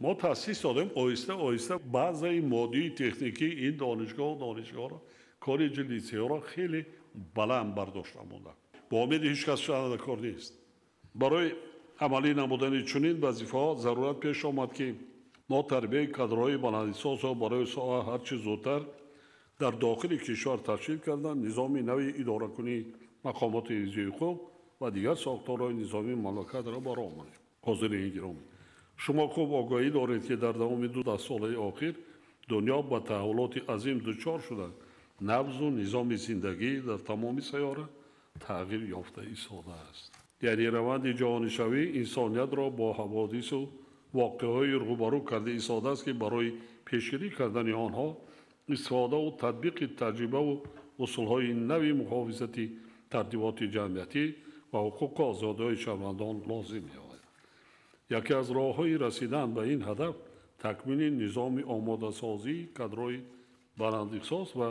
Мо таъсис додем оҳиста оҳиста баъзаи моддии техникии ин донишгоҳу донишгоҳро, коллеҷи литсейҳоро хеле баланд бардошта монда. Бо умеди ҳеҷ кас шуда кор нест. Барои амалӣ намудани чунин вазифаҳо зарурат пеш омад, ки мо тарбияи кадрҳои баландихтисосро барои соҳа ҳарчи зудтар дар дохили кишвар ташкил кардан, низоми нави идоракунии мақомоти ҳифзи ҳуқуқ ва дигар сохторҳои низомии мамлакатро ба роҳ монем. Ҳозирини гиромӣ, шумо хуб огоҳӣ доред, ки дар давоми 2 даҳсолаи охир дунё ба таҳаввулоти азим дучор шуда, набзу низоми зиндагӣ дар тамоми сайёра тағйир ёфта истодааст. Яъне раванди ҷаҳонишавӣ инсониятро бо ҳаводису воқеаҳои рӯбарӯ карда истодааст, ки барои пешгирӣ кардани онҳо истифодаву татбиқи таҷрибаву усулҳои нави муҳофизати тартиботи ҷамъиятӣ ва ҳуқуқу озодиҳои шаҳрвандон лозим меояд. Яке аз роҳҳои расидан ба ин ҳадаф такмили низоми омодасозии кадрҳои баландихтисос ва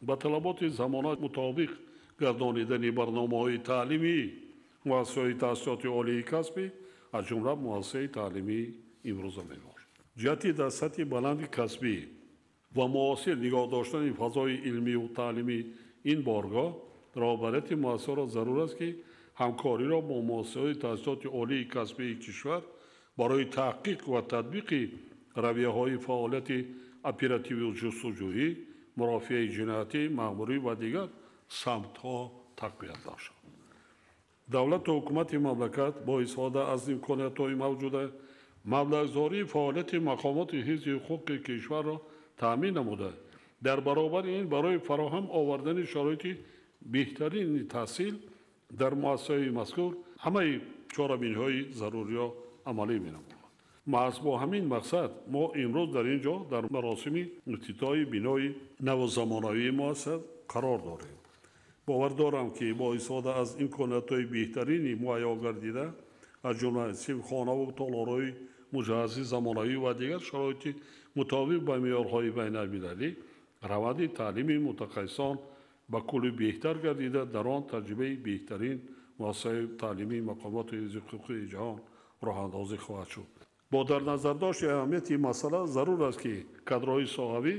ба талаботи замона мутобиқ гардонидани барномаҳои таълимӣ Муассисаҳои таҳсилоти олии касбӣ, аз ҷумла муассисаи таълимии имрӯза мебошад. Ҷиҳати дар сатҳи баланди касбӣ ва муосир нигоҳ доштани фазои илмию таълимии ин боргоҳ, роҳбарияти муассисаро зарур аст, ки ҳамкориро бо муассисаҳои таҳсилоти олии касбии кишвар барои таҳқиқ ва татбиқи равияҳои фаъолияти оперативию ҷустуҷӯӣ, мурофиаи ҷиноятӣ, маъмурӣ ва дигар самтҳо тақвият бахшад. Давлату ҳукумати мамлакат бо истифода аз имкониятҳои мавҷуда маблағгузории фаъолияти мақомоти ҳифзи ҳуқуқи кишварро таъмин намуда, дар баробари ин барои фароҳам овардани шароити беҳтарини таҳсил дар муассисаи мазкур ҳамаи чорабиниҳои заруриро амалӣ менамояд. Маҳз бо ҳамин мақсад мо имрӯз дар ин ҷо дар маросими ифтитоҳи бинои навзамонавии муассиса қарор дорем. Бовар дорам, ки бо истифода аз имкониятҳои беҳтарини муҳайё гардида, аз ҷумла синфхонаву толорҳои муҷаҳҳази замонавӣ ва дигар шароити мутобиқ ба меъёрҳои байналмилалӣ, раванди таълими мутахассисон ба куллӣ беҳтар гардида, дар он таҷрибаи беҳтарин муассисаи таълимии мақомоти ҳифзи ҳуқуқи ҷаҳон роҳандозӣ хоҳад шуд. Бо дар назардошти аҳамияти масъала зарур аст, ки кадрҳои соҳавӣ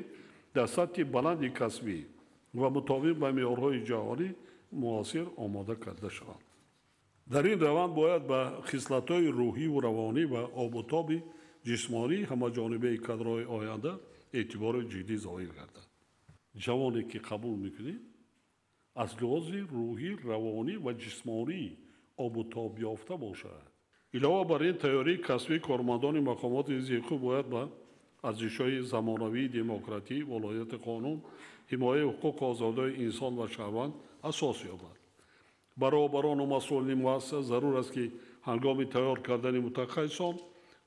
дар сатҳи баланди касбӣ ва мутобиқ ба меъёрҳои ҷаҳонӣ муосир омода карда шаванд. Дар ин раванд бояд ба хислатҳои рӯҳиву равонӣ ва обутоби ҷисмонии ҳамаҷонибаи кадрҳои оянда эътибори ҷиддӣ зоҳир гардад. Ҷавоне ки қабул мекунед, аз лиҳози рӯҳӣ, равонӣ ва ҷисмонӣ обутоб ёфта бошад. Илова бар ин, тайёрии касбии кормандони мақомоти ҳифзи ҳуқуқ бояд ба арзишҳои замонавии демократӣ, волоияти қонун, ҳимояи ҳуқуқу озодиҳои инсон ва шаҳрванд асос ёбад. Ба роҳбарону масъулини муассиса зарур аст, ки ҳангоми тайёр кардани мутахассисон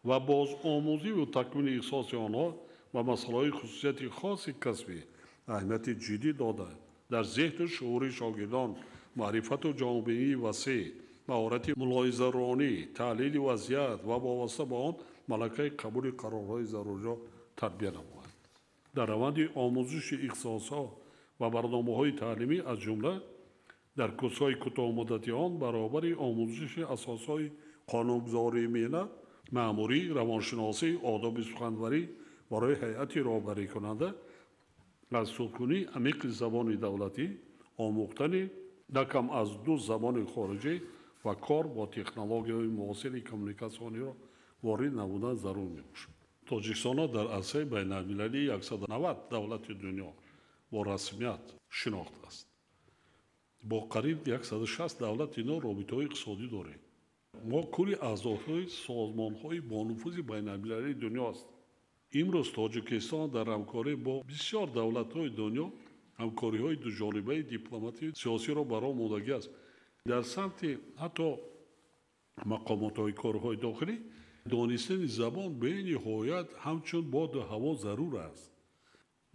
ва бозомӯзиву такмили ихтисоси онҳо ба масъалаҳои хусусияти хоси касбӣ аҳамияти ҷиддӣ дода, дар зеҳну шуури шогирдон маърифату ҷаҳонбинии васеъ, маҳорати мулоҳизаронӣ, таҳлили вазъият ва вобаста ба он малакаи қабули қарорҳои заруриро тарбия намояд. Дар раванди омӯзиши ихтисосҳо ва барномаҳои таълимӣ, аз ҷумла дар курсҳои кӯтоҳмуддати он, баробари омӯзиши асосҳои қонунгузории меҳнат, маъмурӣ, равоншиносӣ, одоби суханварӣ барои ҳайати роҳбарикунанда аз судкунии амиқи забони давлатӣ, омӯхтани на кам аз 2 забони хориҷӣ ва кор бо технологияҳои муосири коммуникатсиониро ворид намудан зарур мебошад. Тоҷикистонро дар арсаи байналмилалии 190 давлати дунё бо расмият шинохтааст. Бо қариб 160 давлати ино робитаҳои иқтисодӣ дорем. Мо кулли аъзоҳои созмонҳои бонуфузи байналмилалии дунё ҳастем. Имрӯз Тоҷикистон дар ҳамкорӣ бо бисёр давлатҳои дунё ҳамкориҳои дуҷонибаи дипломатию сиёсиро ба роҳ мондагӣ аст. Дар самти ҳатто мақомотҳои корҳои дохилӣ донистани забон бениҳоят ҳамчун боду ҳаво зарур аст.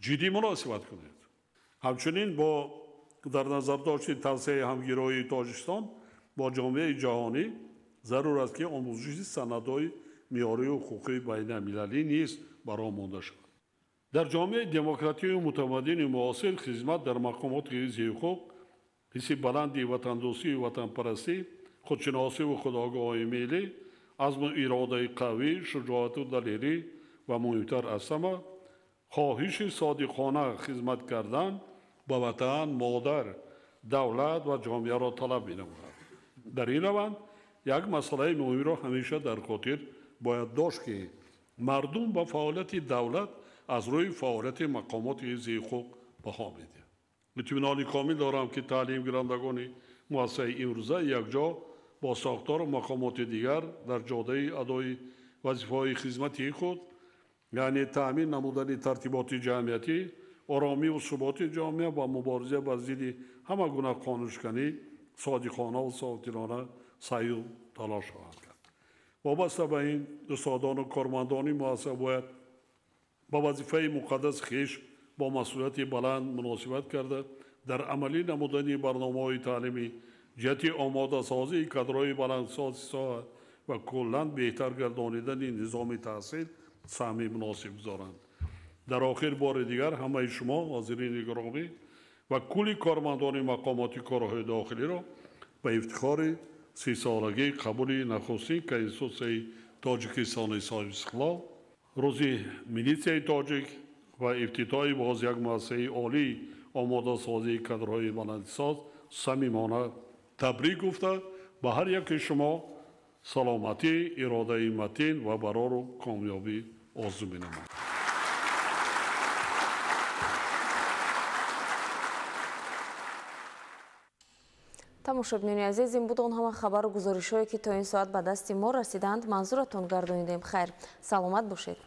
Ҷиддӣ муносибат кунед. Ҳамчунин бо дар назардошти тавсеаи ҳамгироии Тоҷикистон бо ҷомеаи ҷаҳонӣ зарур аст, ки омӯзиши санадҳои меъёрию ҳуқуқии байналмилалӣ низ ба роҳ монда шавад. Дар ҷомеаи демократию мутамаддини муосир хизмат дар мақомоти ҳифзи ҳуқуқ, ҳисси баланди ватандӯстию ватанпарастӣ, худшиносиву худогоҳии миллӣ, азму иродаи қавӣ, шуҷоату далерӣ ва муҳимтар аз ҳама хоҳиши содиқона хизмат кардан ба ватан, модар, давлат ва ҷомеаро талаб менамояд. Дар ин раванд як масъалаи муҳимро ҳамеша дар хотир бояд дошт, ки мардум ба фаъолияти давлат аз рӯи фаъолияти мақомоти ҳифзи ҳуқуқ баҳо медиҳад. Итминони комил дорам, ки таълимгирандагони муассисаи имрӯза якҷо бо сохтору мақомоти дигар дар ҷодаи адои вазифаҳои хизматии худ, яъне таъмин намудани тартиботи ҷамъиятӣ, оромиву суботи ҷомеа ва мубориза бар зидди ҳама гуна қонуншиканӣ содиқона ва софдилона саъю талош хоҳанд кард. Вобаста ба ин, устодону кормандони муассиса бояд ба вазифаи муқаддаси хеш бо масъулияти баланд муносибат карда, дар амалӣ намудани барномаҳои таълимӣ ҷиҳати омодасозии кадрҳои баландсози соҳа ва куллан беҳтар гардонидани низоми таҳсил саҳми муносиб гузоранд. Дар охир бори дигар ҳамаи шумо, ҳозирини гиромӣ ва кулли кормандони мақомоти корҳои дохилиро ба ифтихори 30-солагии қабули нахустин Конститутсияи Тоҷикистони соҳибистиқлол, рӯзи милитсияи тоҷик ва ифтитоҳи боз як муассисаи олии омодасозии кадрҳои баландисоз самимона табрик гуфта, ба ҳар яки шумо саломатӣ, иродаи матин ва барору комёбӣ орзу менамоям. Тамошобинони азиз, ин буд он ҳама хабару гузоришҳое, ки то ин соат ба дасти мо расиданд. Манзуратон гардонидем. Хайр, саломат бошед.